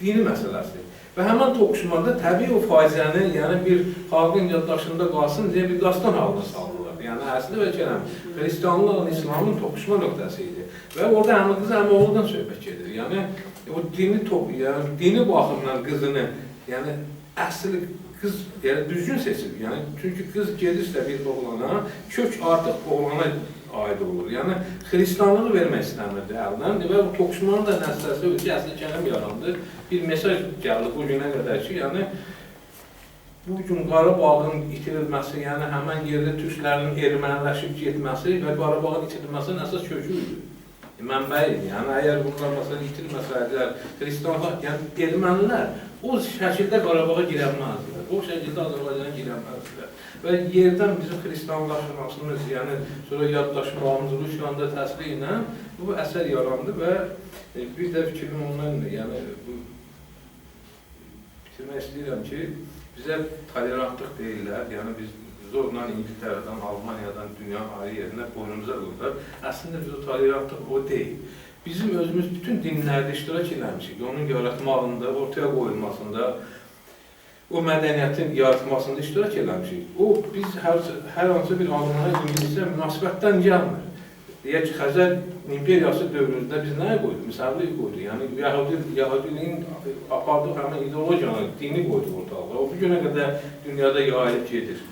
dini məsələsidir. Və həmən toqquşmada təbii o faciəni, yəni bir xalqın yaddaşında qalsın deyə bir dastan halına saldılar. Yəni əsli və Kərəm xristianlıqla İslamın toqquşma nöqtəsi idi. Və orada həmin qız həmin oğuldan söhbət gedir. Yəni o dini yəni dini baxımdan qızını, yəni əsl qız, yəni düzgün seçib. Yəni çünki qız gedirsə bir oğlana, kök artıq oğlana aid olur. Yəni xristianlığı vermək istəmirdi əldən və bu toqquşmanın da nəticəsi o ki, əsl Kərəm yarandı. Bir mesaj gəldi bu günə qədər ki, yəni bu gün Qarabağın itirilməsi, yəni həmən yerli türklərin erməniləşib getməsi və Qarabağın itirilməsinin əsas kökü idi, mənbəyi idi. Yəni əgər bunlar məsələn itirilməsəydilər, xristianlar, yəni ermənilər o şəkildə Qarabağa girə bilməzdilər, o şəkildə Azərbaycana girə bilməzdilər. Və yerdən bizim xristianlaşmasımız, yəni sonra yaddaşmamız, Rusiyanın da təsiri ilə bu əsər yarandı və bir də fikrim ondan, yəni bu bitirmək istəyirəm ki, bizə tolerantlıq deyirlər, yəni biz zorla İngiltərədən, Almaniyadan, dünyanın ayrı yerindən boynumuza qoyurlar. Əslində biz o tolerantlıq o deyil. Bizim özümüz bütün dinlərdə iştirak eləmişik, onun yaratmağında, ortaya qoyulmasında, o mədəniyyətin yaratmasında iştirak eləmişik. O, biz hər hansı bir Almanya, İngilisə münasibətdən gəlmir. Deyək ki, Xəzər imperiyası dövründə biz nəyə qoyduq? Müsəlmanlıq qoyduq. Yəni, Yahudiliyin apardığı həmin ideologiyanı, dini qoyduq ortalığa. O, bu günə qədər dünyada yayılıb gedir.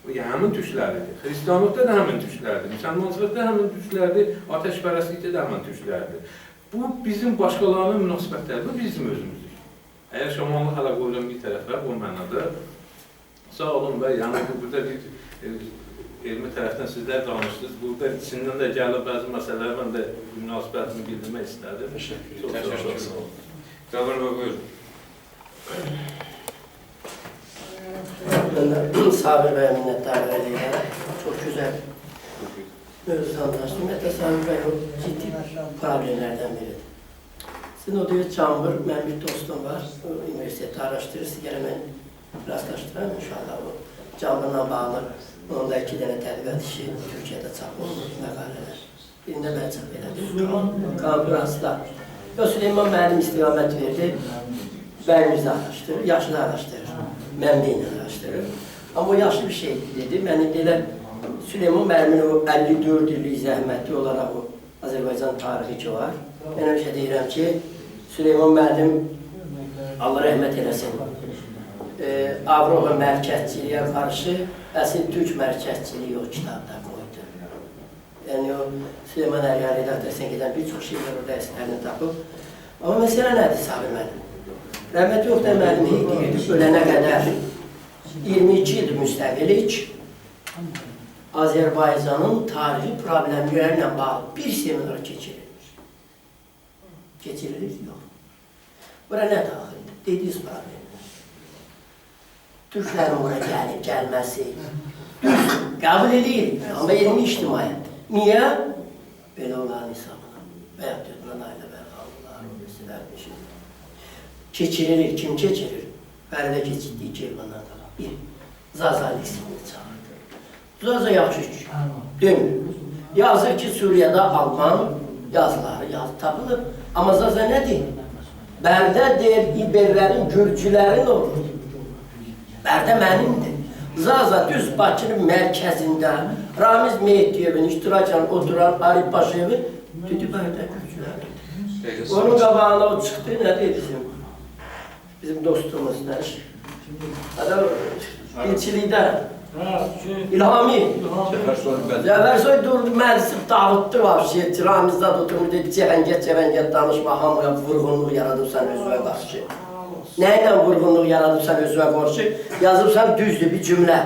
Yəni, həmin türklərdir. Xristianlıqda da həmin türklərdir, müsəlmançılıqda da həmin türklərdir, atəşpərəstlikdə də həmin türklərdir. Bu, bizim başqalarının münasibətləri, bu bizim özümüzdür. Əgər şamanlıq hələ qoyuram bir tərəfə, o mənada. Sağ olun bəy, yəni burada bir elmi tərəfdən sizlər danışdınız. Burada içindən də gəlib bəzi məsələləri mən də münasibətimi bildirmək istədim. Təşəkkür. Çox sağ olun. Qəbir bəy, buyurun. Mən də Sabir bəyə minnətdarlıq eləyirəm. Çox gözəl mövzudan danışdı. Ümumiyyətlə, Sabir bəy o ciddi problemlərdən biridir. Sizin o deyir, Cambır, mənim bir dostum var, o universitetdə araşdırır, siz gələ mən rastlaşdıram inşallah o Cambırla bağlı. Onun da 2 dənə tədqiqat işi Türkiyədə çap olunur, məqalələr. Birində mən çap elədim, konferansda. Yox, Süleyman müəllim istiqamət verdi, bəyimiz də araşdırır, yaşını araşdırır, mənbeyini araşdırır. Amma o yaşlı bir şey dedi, mən indi elə Süleyman müəllimin o 54 illik zəhməti olaraq o Azərbaycan tarixi ki var. Mən həmişə deyirəm ki, Süleyman müəllim, Allah rəhmət eləsin, Avropa mərkəzçiliyə qarşı əsl türk mərkəzçiliyi o kitabda qoydu. Yəni o Süleyman Əryan redaksiyasına gedən bir çox şeylər orada əsərlərini tapıb. Amma məsələ nədir Sabir müəllim? Rəhmətli Oqtay müəllim deyirdi, ölənə qədər 22 ildir müstəqillik Azərbaycanın tarixi problemlərlə bağlı bir seminar keçirilir. Keçirilir? Yox. Bura nə daxildir? Dediyiniz problemlər. Türklərin bura gəlib gəlməsi, düz, qəbul eləyir, amma elmi ictimaiyyət. Niyə? Belə onların hesabına. Və yaxud da Nailə Bərxanlılar, o birisi Keçirilir. Kim keçirir? Bərdə keçirdi 2 il bundan qabaq. Bir, Zaza isimini çağırdı. Zaza yaxşı demir. Yazır ki, Suriyada Alman yazıları tapılıb. Amma Zaza nə deyir? Bərdə deyir, İberlərin, Gürcülərin olur. Bərdə mənimdir. Zaza düz Bakının mərkəzində Ramiz Mehdiyevin iştirakla oturan Arif Paşayevin dedi, Bərdə Gürcülərdir. Onun qabağına o çıxdı, nə deyir bizim dostumuz, nə? Adam dilçilikdə İlhami. Cəfərsoy durdu, məclisi dağıtdı vəbşi, Ramizdə oturmuş, dedi, cəvəngət, cəvəngət danışma, hamıya vurğunluq yaradıbsan özünə qarşı. Nə ilə vurğunluq yaradıbsan özünə qarşı? Yazıbsan düzdür bir cümlə.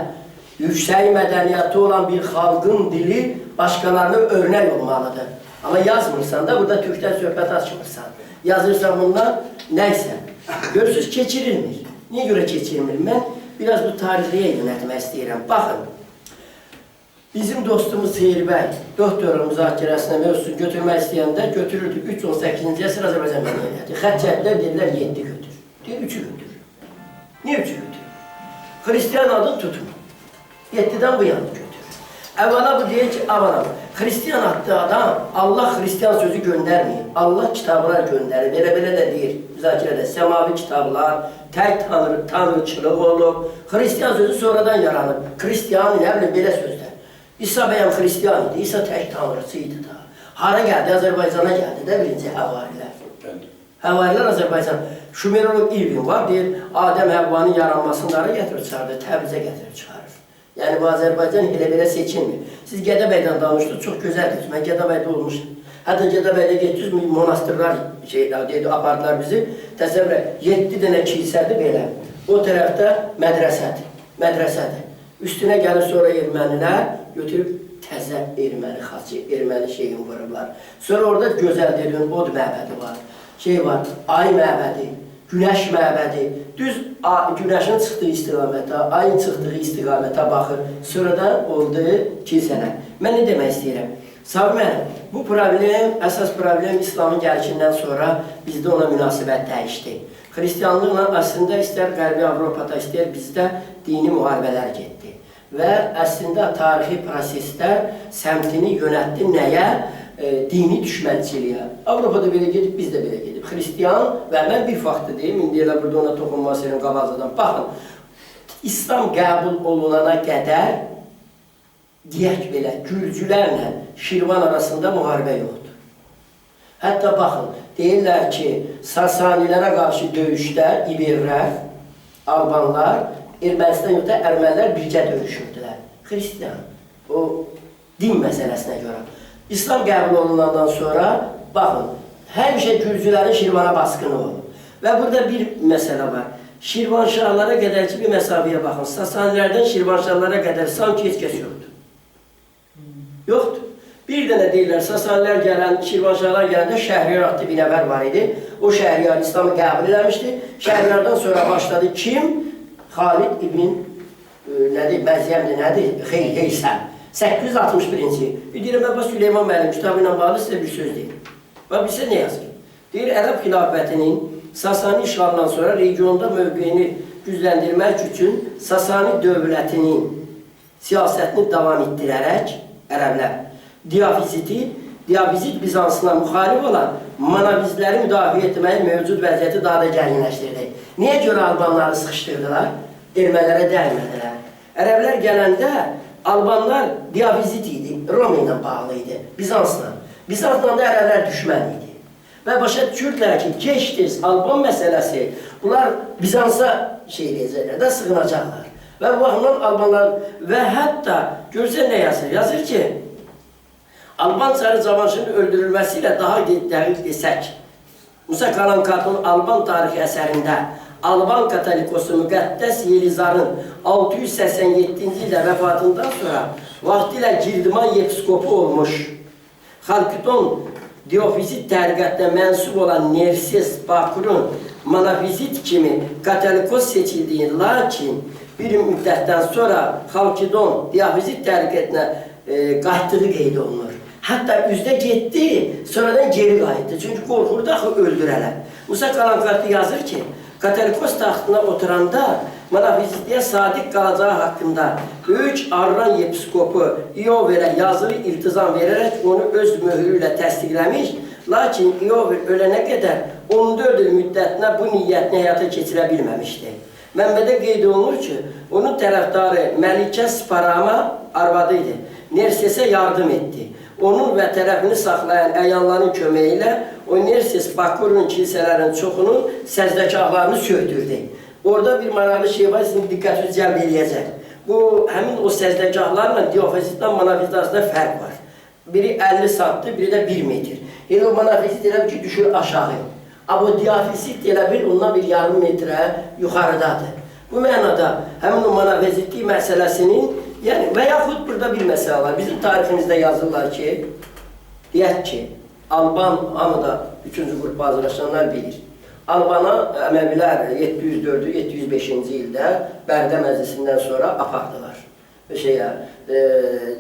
Yüksək mədəniyyəti olan bir xalqın dili başqalarına örnək olmalıdır. Amma yazmırsan da, burada türkdən söhbət açmırsan. Yazırsan bundan nəysə. Görürsünüz, keçirilmir. Niyə görə keçirilmir? Mən biraz bu tarixliyə yönətmək istəyirəm. Baxın, bizim dostumuz Seyir bəy doktorun müzakirəsinə mövzusunu götürmək istəyəndə götürürdü. 3-18-ci əsr Azərbaycan mədəniyyəti. Xətt çəkdilər, dedilər 7 götür. Deyir, 3-ü götür. Niyə 3-ü götür? Xristiyan adını tutma. 7-dən bu yana götür. Əvvəla bu deyir ki, aman, Xristiyan adlı adam, Allah Xristiyan sözü göndərməyir. Allah kitablar göndərir. Belə-belə də deyir müzakirədə. Səmavi kitablar, tək tanrıçılıq olub. Xristiyan sözü sonradan yaranıb. Xristiyan, nə bilim, belə sözlər. İsa bəyəm Xristiyan idi. İsa tək tanrıçı idi da. Hara gəldi? Azərbaycana gəldi də birinci həvarilər. Həvarilər Azərbaycan. Şumerolog İlvin var, deyir, Adəm Həvvanın yaranmasını hara gətirib çıxardı? Təbrizə gətirib çıxarır. Yəni, bu Azərbaycan elə belə seçilmir. Siz Gədəbəydən danışdınız, çox gözəldir. Mən Gədəbəydə olmuşum. Hətta Gədəbəydə getdiniz, monastırlar deydi, apardılar bizi. Təsəvvür edin, 7 dənə kilsədir belə. O tərəfdə mədrəsədir. Mədrəsədir. Üstünə gəlir sonra ermənilər, götürüb təzə erməni xaçı, erməni şeyini vurublar. Sonra orada gözəl dediyin od məbədi var, şey var, ay məbədi, günəş məbədi. Düz günəşin çıxdığı istiqamətə, ayın çıxdığı istiqamətə baxır. Sonradan oldu kilsələr. Mən nə demək istəyirəm? Sabir müəllim, bu problem, əsas problem İslamın gəlişindən sonra bizdə ona münasibət dəyişdi. Xristianlıqla əslində istər Qərbi Avropada, istər bizdə dini müharibələr getdi. Və əslində tarixi proseslər səmtini yönətdi nəyə? Dini düşmənçiliyə. Avropada belə gedib, biz də belə gedib. Xristian və mən bir faktı deyim, indi elə burada ona toxunmaq istəyirəm qabaqcadan. Baxın, İslam qəbul olunana qədər, deyək belə, Gürcülərlə Şirvan arasında müharibə yoxdur. Hətta baxın, deyirlər ki, Sasanilərə qarşı döyüşdə İberlər, Albanlar, Ermənistan yox da ermənilər bircə döyüşürdülər. Xristian, o din məsələsinə görə. İslam qəbul olunandan sonra, baxın, həmişə Gürcülərin Şirvana basqını olub. Və burada bir məsələ var. Şirvanşahlara qədər ki, bir məsafəyə baxın. Sasanilərdən Şirvanşahlara qədər sanki heç kəs yoxdur. Yoxdur. Bir dənə deyirlər, Sasanilər gələn, Şirvanşahlar gələndə Şəhriyar adlı bir nəfər var idi. O Şəhriyar İslamı qəbul eləmişdi. Şəhriyardan sonra başladı kim? Xalid ibn, nədir, Məzyəmdir, nədir? Heysəm. 861-ci. Deyirəm, mən bax Süleyman müəllim kitabı ilə bağlı sizə bir söz deyim. Bax, bilsə nə yazır? Deyir, Ərəb xilafətinin Sasani işğalından sonra regionda mövqeyini gücləndirmək üçün Sasani dövlətinin siyasətini davam etdirərək ərəblər Diafizit Bizansına müxalif olan manavizləri müdafiə etməyin mövcud vəziyyəti daha da gərginləşdirdi. Niyə görə Albanları sıxışdırdılar? Ermənilərə dəymədilər. Ərəblər gələndə Albanlar diafizit idi, Roma ilə bağlı idi, Bizansla. Bizansla da ərəblər düşmən idi. Və başa düşürdülər ki, gec-tez Alban məsələsi, bunlar Bizansa şey deyəcəklər də, sığınacaqlar. Və bu baxımdan Albanlar və hətta görürsən nə yazır? Yazır ki, Alban çarı Cavanşirin öldürülməsi ilə daha dəqiq desək, Musa Kalankatın Alban tarixi əsərində Alban katolikosu Müqəddəs Yelizarın 687-ci ildə vəfatından sonra vaxtilə Girdiman yepiskopu olmuş Xalkidon Diofizit təriqətinə mənsub olan Nerses Bakurun monofizit kimi katolikos seçildiyi, lakin bir müddətdən sonra Xalkidon Diofizit təriqətinə qayıtdığı qeyd olunur. Hətta üzdə getdi, sonradan geri qayıtdı. Çünki qorxurdu axı öldürələr. Musa Kalankatı yazır ki, Katolikos taxtına oturanda monofizitliyə sadiq qalacağı haqqında böyük Arran yepiskopu İoverə yazılı iltizam verərək onu öz möhrü ilə təsdiqləmiş, lakin İover ölənə qədər 14 il müddətinə bu niyyətini həyata keçirə bilməmişdi. Mənbədə qeyd olunur ki, onun tərəfdarı Məlikə Sparama arvadı idi. Nersesə yardım etdi. Onun və tərəfini saxlayan əyanların köməyi ilə o Nerses Bakurun kilsələrin çoxunun səzdəkahlarını söktürdü. Orada bir maraqlı şey var, sizin diqqətinizi cəlb eləyəcək. Bu, həmin o səzdəkahlarla diofizitlə monofizit arasında fərq var. Biri 50 santdır, biri də 1 metr. Elə o monofizit elə bil ki, düşür aşağı. Amma o diafizit elə bil, ondan bir yarım metrə yuxarıdadır. Bu mənada həmin o monofizitlik məsələsinin, yəni və yaxud burada bir məsələ var. Bizim tariximizdə yazırlar ki, deyək ki, Alban, hamı da 3-cü qrup hazırlaşanlar bilir. Albana Əməvilər 704-705-ci ildə Bərdə məclisindən sonra apardılar.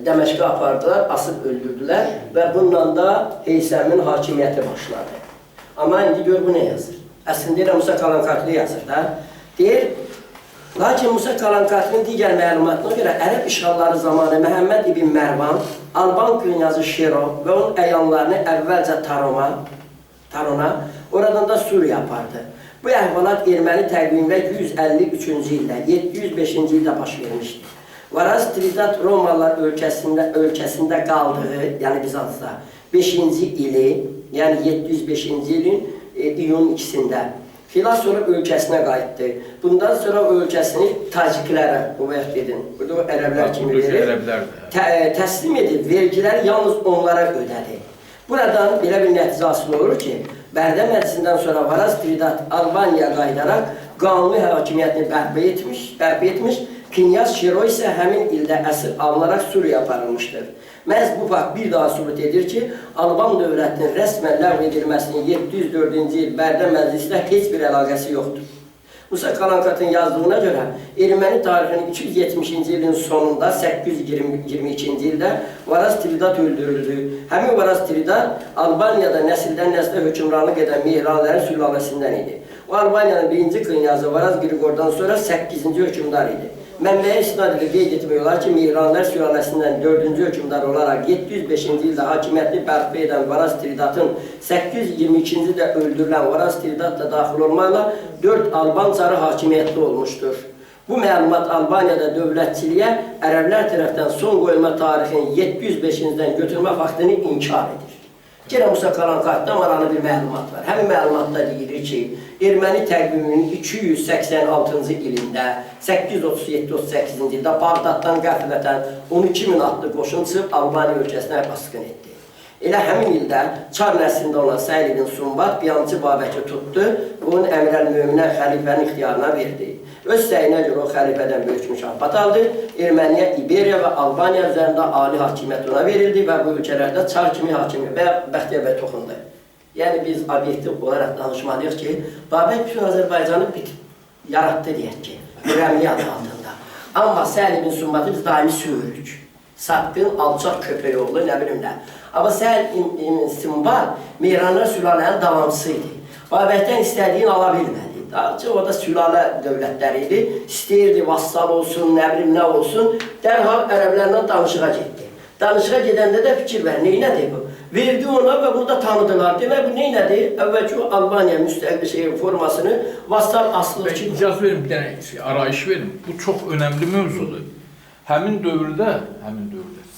Dəməşqə apardılar, asıb öldürdülər və bununla da Heysəmin hakimiyyəti başladı. Amma indi gör bu nə yazır? Əslində elə Musa Kalankatlı yazır da. Deyir, lakin Musa Kalankatlının digər məlumatına görə ərəb işğalları zamanı Məhəmməd ibn Mərvan, Alban knyazı Şero və onun əyanlarını əvvəlcə Tarona, oradan da Suriya apardı. Bu əhvalat erməni təqvimdə 153-cü ildə, 705-ci ildə baş vermişdi. Varaz Tridat Romalılar ölkəsində qaldığı, yəni Bizansda 5-ci ili, yəni 705-ci ilin iyunun 2-sində xilas olub ölkəsinə qayıtdı. Bundan sonra o ölkəsini taciklərə, o vaxt dedin, burada o ərəblər kimi verir, təslim edib, vergiləri yalnız onlara ödədi. Buradan belə bir nəticə hasıl olur ki, Bərdə məclisindən sonra Varaz Tridat Albaniyaya qayıdaraq qanuni hakimiyyətini bərpa etmiş, Knyaz Şero isə həmin ildə əsir alınaraq Suriya aparılmışdır. Məhz bu fakt bir daha sübut edir ki, Alban dövlətinin rəsmən ləğv edilməsinin 704-cü il Bərdə məclisində heç bir əlaqəsi yoxdur. Musa Kalankatın yazdığına görə erməni tarixinin 270-ci ilin sonunda 822-ci ildə Varaz Tridat öldürüldü. Həmin Varaz Tridat Albaniyada nəsildən nəslə hökmranlıq edən Mehranlərin sülaləsindən idi. O Albaniyanın birinci knyazı Varaz Grigordan sonra 8-ci hökmdar idi. Mənbəyə istinad ilə qeyd etmək olar ki, Mehranlər sülaləsindən 4-cü hökmdar olaraq 705-ci ildə hakimiyyətini bərpa edən Varaz Tridatın 822-ci ildə öldürülən Varaz Tridat da daxil olmaqla 4 Alban çarı hakimiyyətli olmuşdur. Bu məlumat Albaniyada dövlətçiliyə ərəblər tərəfdən son qoyulma tarixinin 705-cidən götürmə faktını inkar edir. Yenə Musa Kalankatda maraqlı bir məlumat var. Həmin məlumatda deyilir ki, erməni təqviminin 286-cı ilində, 837-38-ci ildə Bağdaddan qəflətən 12.000 atlı qoşun çıxıb Albaniya ölkəsinə basqın etdi. Elə həmin ildə Çar nəslində olan Səhl ibn Sumbat Biyançı Babəki tutdu və onun Əmirəl-Möminə xəlifənin ixtiyarına verdi. Öz səyinə görə o xəlifədən böyük mükafat aldı. Erməniyə, İberiya və Albaniya üzərində ali hakimiyyət ona verildi və bu ölkələrdə Çar kimi hakimiyyət və Bəxtiyar bəy toxundu. Yəni biz obyektiv olaraq danışmalıyıq ki, Babək bütün Azərbaycanı yaratdı deyək ki, Xürrəmlik adı altında. Amma Səhl ibn Sumbatı biz daimi söyürük. Satqın, alçaq köpək oğlu, nə bilim nə. Amma Səhl ibn Sumbat Mehranlar sülalənin davamçısı idi. Babəkdən istədiyini ala bilmədi. Daha çox orada sülalə dövlətləri idi. İstəyirdi vassal olsun, nə bilim nə olsun. Dərhal ərəblərlə danışığa getdi. Danışığa gedəndə də fikir ver, neynədir bu? Verdi ona və bunu da tanıdılar. Demək bu neynədir? Əvvəlki o Albaniya müstəqil formasını vassal asılır ki... İcazə verin, bir dənə arayış verin. Bu çox önəmli mövzudur. Həmin dövrdə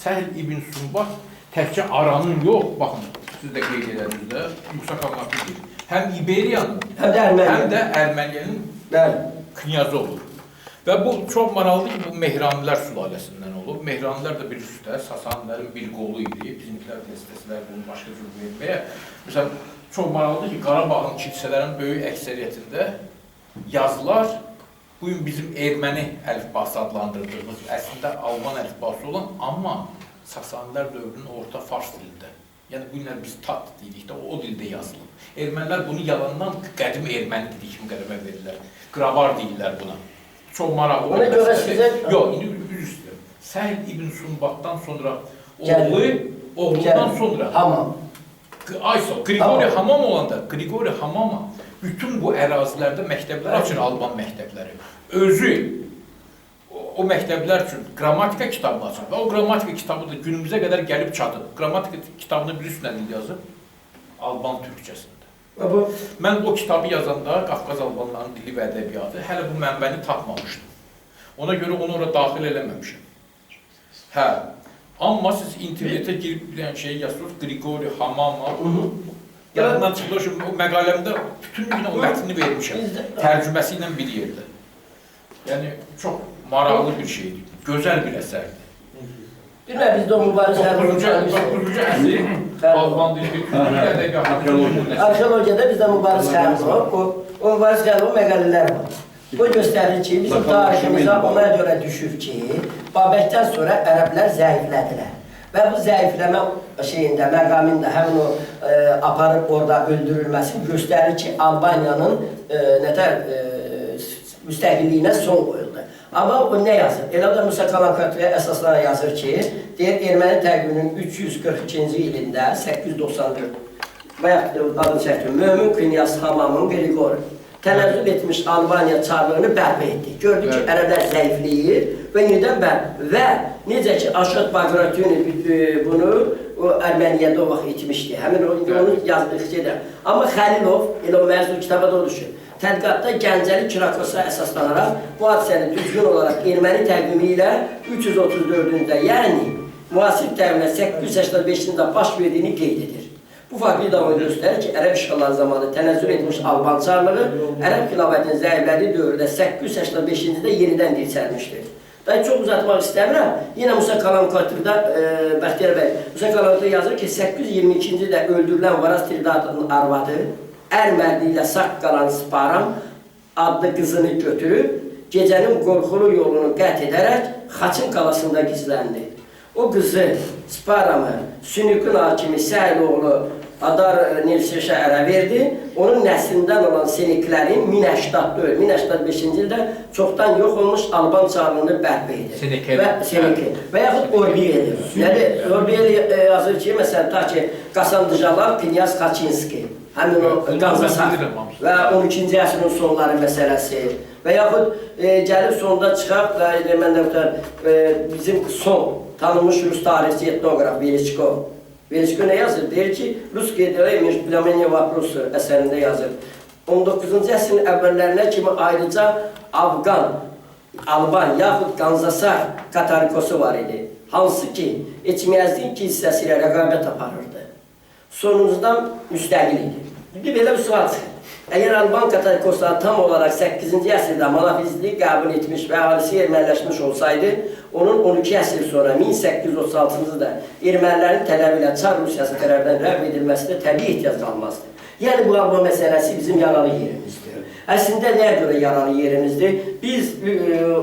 Səhl ibn Sumbat təkcə Aranın yox, baxın, siz də qeyd elədiniz də, Musa Kalankatlı deyir. Həm İberiyanın, həm də Erməniyanın knyazı olur. Və bu çox maraqlıdır ki, bu Mehranilər sülaləsindən olub. Mehranilər də bilirsiniz də, Sasanilərin bir qolu idi. Bizimkilər də istəsələr bunu başqa cür verməyə. Məsələn, çox maraqlıdır ki, Qarabağın kilsələrin böyük əksəriyyətində yazılar bugün bizim erməni əlifbası adlandırdığımız, əslində Alban əlifbası olan, amma Sasanilər dövrünün orta fars dilində. Yəni, bu günlər biz tat deyirik də, o dildə yazılıb. Ermənilər bunu yalandan qədim erməni dili kimi qələmə verirlər. Qravar deyirlər buna. Çox maraqlı Ona görə sizə... Yox, indi üzr istəyirəm. Səhl ibn Sumbatdan sonra oğlundan sonra... Hamam. Ayso, Qriqori Hamam olanda, Qriqori Hamama Bütün bu ərazilərdə məktəblər açır, Alban məktəbləri. Özü o məktəblər üçün qrammatika kitabını açır. Və o qrammatika kitabı da günümüzə qədər gəlib çatıb. Qrammatika kitabını bilirsiniz nə dil yazıb? Alban türkçəsində. Mən o kitabı yazanda Qafqaz Albanlarının dili və ədəbiyyatı hələ bu mənbəni tapmamışdım. Ona görə onu ora daxil eləməmişəm. Hə. Amma siz internetə girib bir dənə şey yazırsınız, Grigori Hamama. Yadından çıxdı, o məqaləmdə bütün gün o mətni vermişəm. Tərcüməsi ilə bir yerdə. Yəni, çox maraqlı bir şeydir, gözəl bir əsərdir. Bilmə, bizdə o mübariz 9-cu əsr Alban dili ədəbiyyatı. Arxeologiyada bizdə mübariz Xəlilov, o mübariz Xəlilov məqalələr var. Bu göstərir ki, bizim tariximizə ona görə düşür ki, Babəkdən sonra ərəblər zəiflədilər. Və bu zəifləmə şeyində, məqamında həmin o aparıb orada öldürülməsi göstərir ki, Albaniyanın müstəqilliyinə son qoyuldu. Amma o nə yazır? Elə də Musa Kalankatlıya əsaslarına yazır ki, deyir, erməni təqviminin 342-ci ilində, 894, bayaq adını çəkdim, Mömin Knyaz Hamamın Grigori tənəzzül etmiş Albaniya çarlığını bərpa etdi. Gördü ki, ərəblər zəifləyir və yenidən bərpa. Və necə ki, Aşot Bagratuni bunu o Erməniyədə o vaxt etmişdi. Həmin onu yazdığı şeydir. Amma Xəlilov, elə o məzun kitaba da o düşür. Tədqiqatda Gəncəli Kirakosa əsaslanaraq bu hadisəni düzgün olaraq erməni təqvimi ilə 334-cü, yəni müasir təqvimlə 885-ci ildə baş verdiyini qeyd edir. Bu faqtı da onu göstərir ki, ərəb işğalları zamanı tənəzzül etmiş Alban çarlığı ərəb xilafətinin zəiflədiyi dövrdə 885-ci ildə yenidən dirçəlmişdir. Daha çox uzatmaq istəmirəm. Yenə Musa Kalankatlıda, Bəxtiyar bəy, Musa Kalankatlı yazır ki, 822-ci ildə öldürülən Varaz Tridatının arvadı, ər mərdi ilə sağ qalan Sparam adlı qızını götürüb, gecənin qorxulu yolunu qət edərək Xaçın qalasında gizləndi. O qızı Sparamı Sünükün hakimi Səhəloğlu Adar Nilseşə ərə verdi. Onun nəslindən olan Seniklərin 1084, 1085-ci ildə çoxdan yox olmuş Alban çarlığını bərpa edir. Seniki. Və yaxud Orbiyeli. Yəni, Orbiyeli yazır ki, məsələn, ta ki, Qasandıcalar Knyaz Xaçinski. Həmin o Qazasar və 12-ci əsrin sonları məsələsi. Və yaxud gəlib sonda çıxaq, mən də bizim son tanınmış rus tarixçi etnoqraf Veliçkov. Veliçkov nə yazır? Deyir ki, Ruskiye dili Plamenya Vokrosu əsərində yazır. 19-cu əsrin əvvəllərinə kimi ayrıca Afqan, Alban yaxud Qanzasar katarikosu var idi. Hansı ki, Eçmiyəzin kilsəsi ilə rəqabət aparırdı. Sonuncudan müstəqil idi. İndi belə bir sual çıxır. Əgər Alban katarikosları tam olaraq 8-ci əsrdə monofizliyi qəbul etmiş və əhalisi erməniləşmiş olsaydı, onun 12 əsr sonra 1836-cı ildə ermənilərin tələbi ilə Çar Rusiyası tərəfindən rədd edilməsinə təbii ehtiyac qalmazdı. Yəni bu Alban məsələsi bizim yaralı yerimizdir. Əslində nəyə görə yaralı yerimizdir? Biz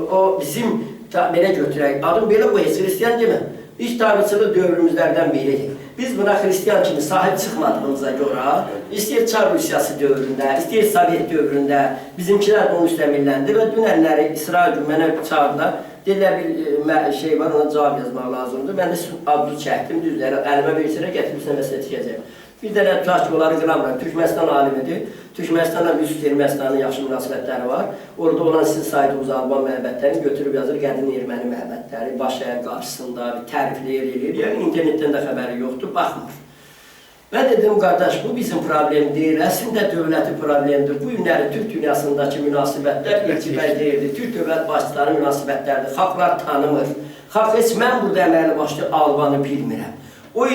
o bizim belə götürək, adım belə qoyaq, xristiyan demə. İlk tanrıçılıq dövrümüzlərdən biridir. Biz buna xristiyan kimi sahib çıxmadığımıza görə, istəyir Çar Rusiyası dövründə, istəyir Sovet dövründə bizimkilər onu üstə milləndi və dünənləri İsrail gün mənə çağırdılar. Dedilər bir şey var, ona cavab yazmaq lazımdır. Mən də adlı çəkdim, düzdür, əlimə verirsə gətirib sənə məsələ tikəcəyəm. Bir dənə tutaq ki, onları qıramıram, Türkmənistan alimidir. Türkmənistanla üst Ermənistanın yaxşı münasibətləri var. Orada olan sizin saydığınız Alban məbədlərini götürüb yazır, qədim erməni məbədləri, baş əyər qarşısında tərifləyir, eləyir. Yəni, internetdən də xəbəri yoxdur, baxmır. Mən dedim, qardaş, bu bizim problem deyil, əslində dövləti problemdir. Bu günləri Türk dünyasındakı münasibətlər etibar deyildi. Türk dövlət başçıları münasibətlərdir, xalqlar tanımır. Xalq heç mən burada əməlli başlı Albanı bilmirəm. O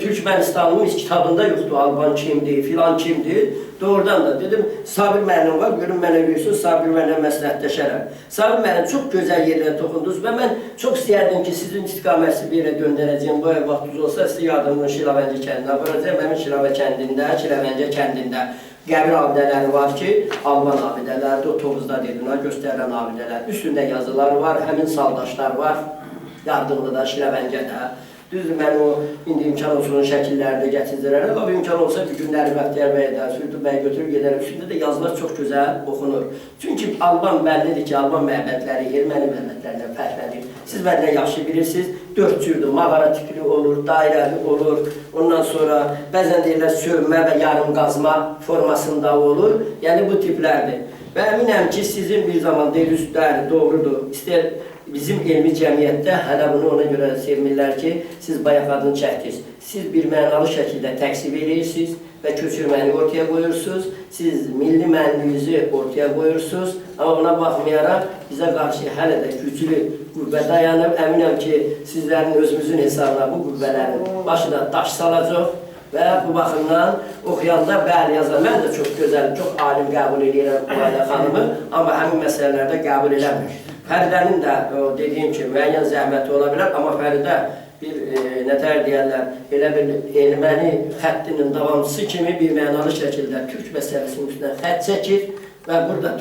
Türkmənistanın heç kitabında yoxdur, Alban kimdir, filan kimdir. Doğrudan da dedim, Sabir müəllim var, görün mənə versin, Sabir müəllimlə məsləhətləşərəm. Sabir müəllim çox gözəl yerlərə toxundunuz və mən çox istəyərdim ki, sizin istiqaməti bir yerə göndərəcəyim, bu ay vaxtınız olsa sizi yardımını Şiləvəncə kəndinə aparacağım. Həmin Şiləvəncə kəndində, Şiləvəncə kəndində qəbir abidələri var ki, Alban abidələri də o Tovuzda dedilər, göstərilən abidələr. Üstündə yazılar var, həmin saldaşlar var, Yardımlıda, Şiləvəncədə. Düzdür, mən o indi imkan olsun şəkilləri də gətirdirərəm. Amma imkan olsa bir günləri Bəxtiyar bəyə də, Sültü bəyə götürüb gedərəm. Üstündə də yazılar çox gözəl oxunur. Çünki Alban bəllidir ki, Alban məbədləri erməni məbədlərindən fərqlənir. Siz Siz məndən yaxşı bilirsiniz, 4 cürdür. Mağara tipli olur, dairəli olur. Ondan sonra bəzən deyirlər sövmə və yarım qazma formasında olur. Yəni bu tiplərdir. Və əminəm ki, sizin bir zaman deyirsiniz, bəli, doğrudur. İstər bizim elmi cəmiyyətdə hələ bunu ona görə sevmirlər ki, siz bayaq adını çəkdiniz. Siz bir mənalı şəkildə təksib edirsiniz və köçürməni ortaya qoyursunuz. Siz milli mənliyinizi ortaya qoyursunuz. Amma buna baxmayaraq bizə qarşı hələ də güclü qüvvə dayanıb. Əminəm ki, sizlərin özümüzün hesabına bu qüvvələrin başına daş salacaq və bu baxımdan oxuyanda bəli yazan, mən də çox gözəl, çox alim qəbul edirəm Ailə xanımı, amma həmin məsələlərdə qəbul eləmir. Fəridənin də o, dediyim kimi müəyyən zəhməti ola bilər, amma Fəridə bir nətər deyərlər, elə bir erməni xəttinin davamçısı kimi bir mənalı şəkildə türk məsələsinin üstünə xətt çəkir və burada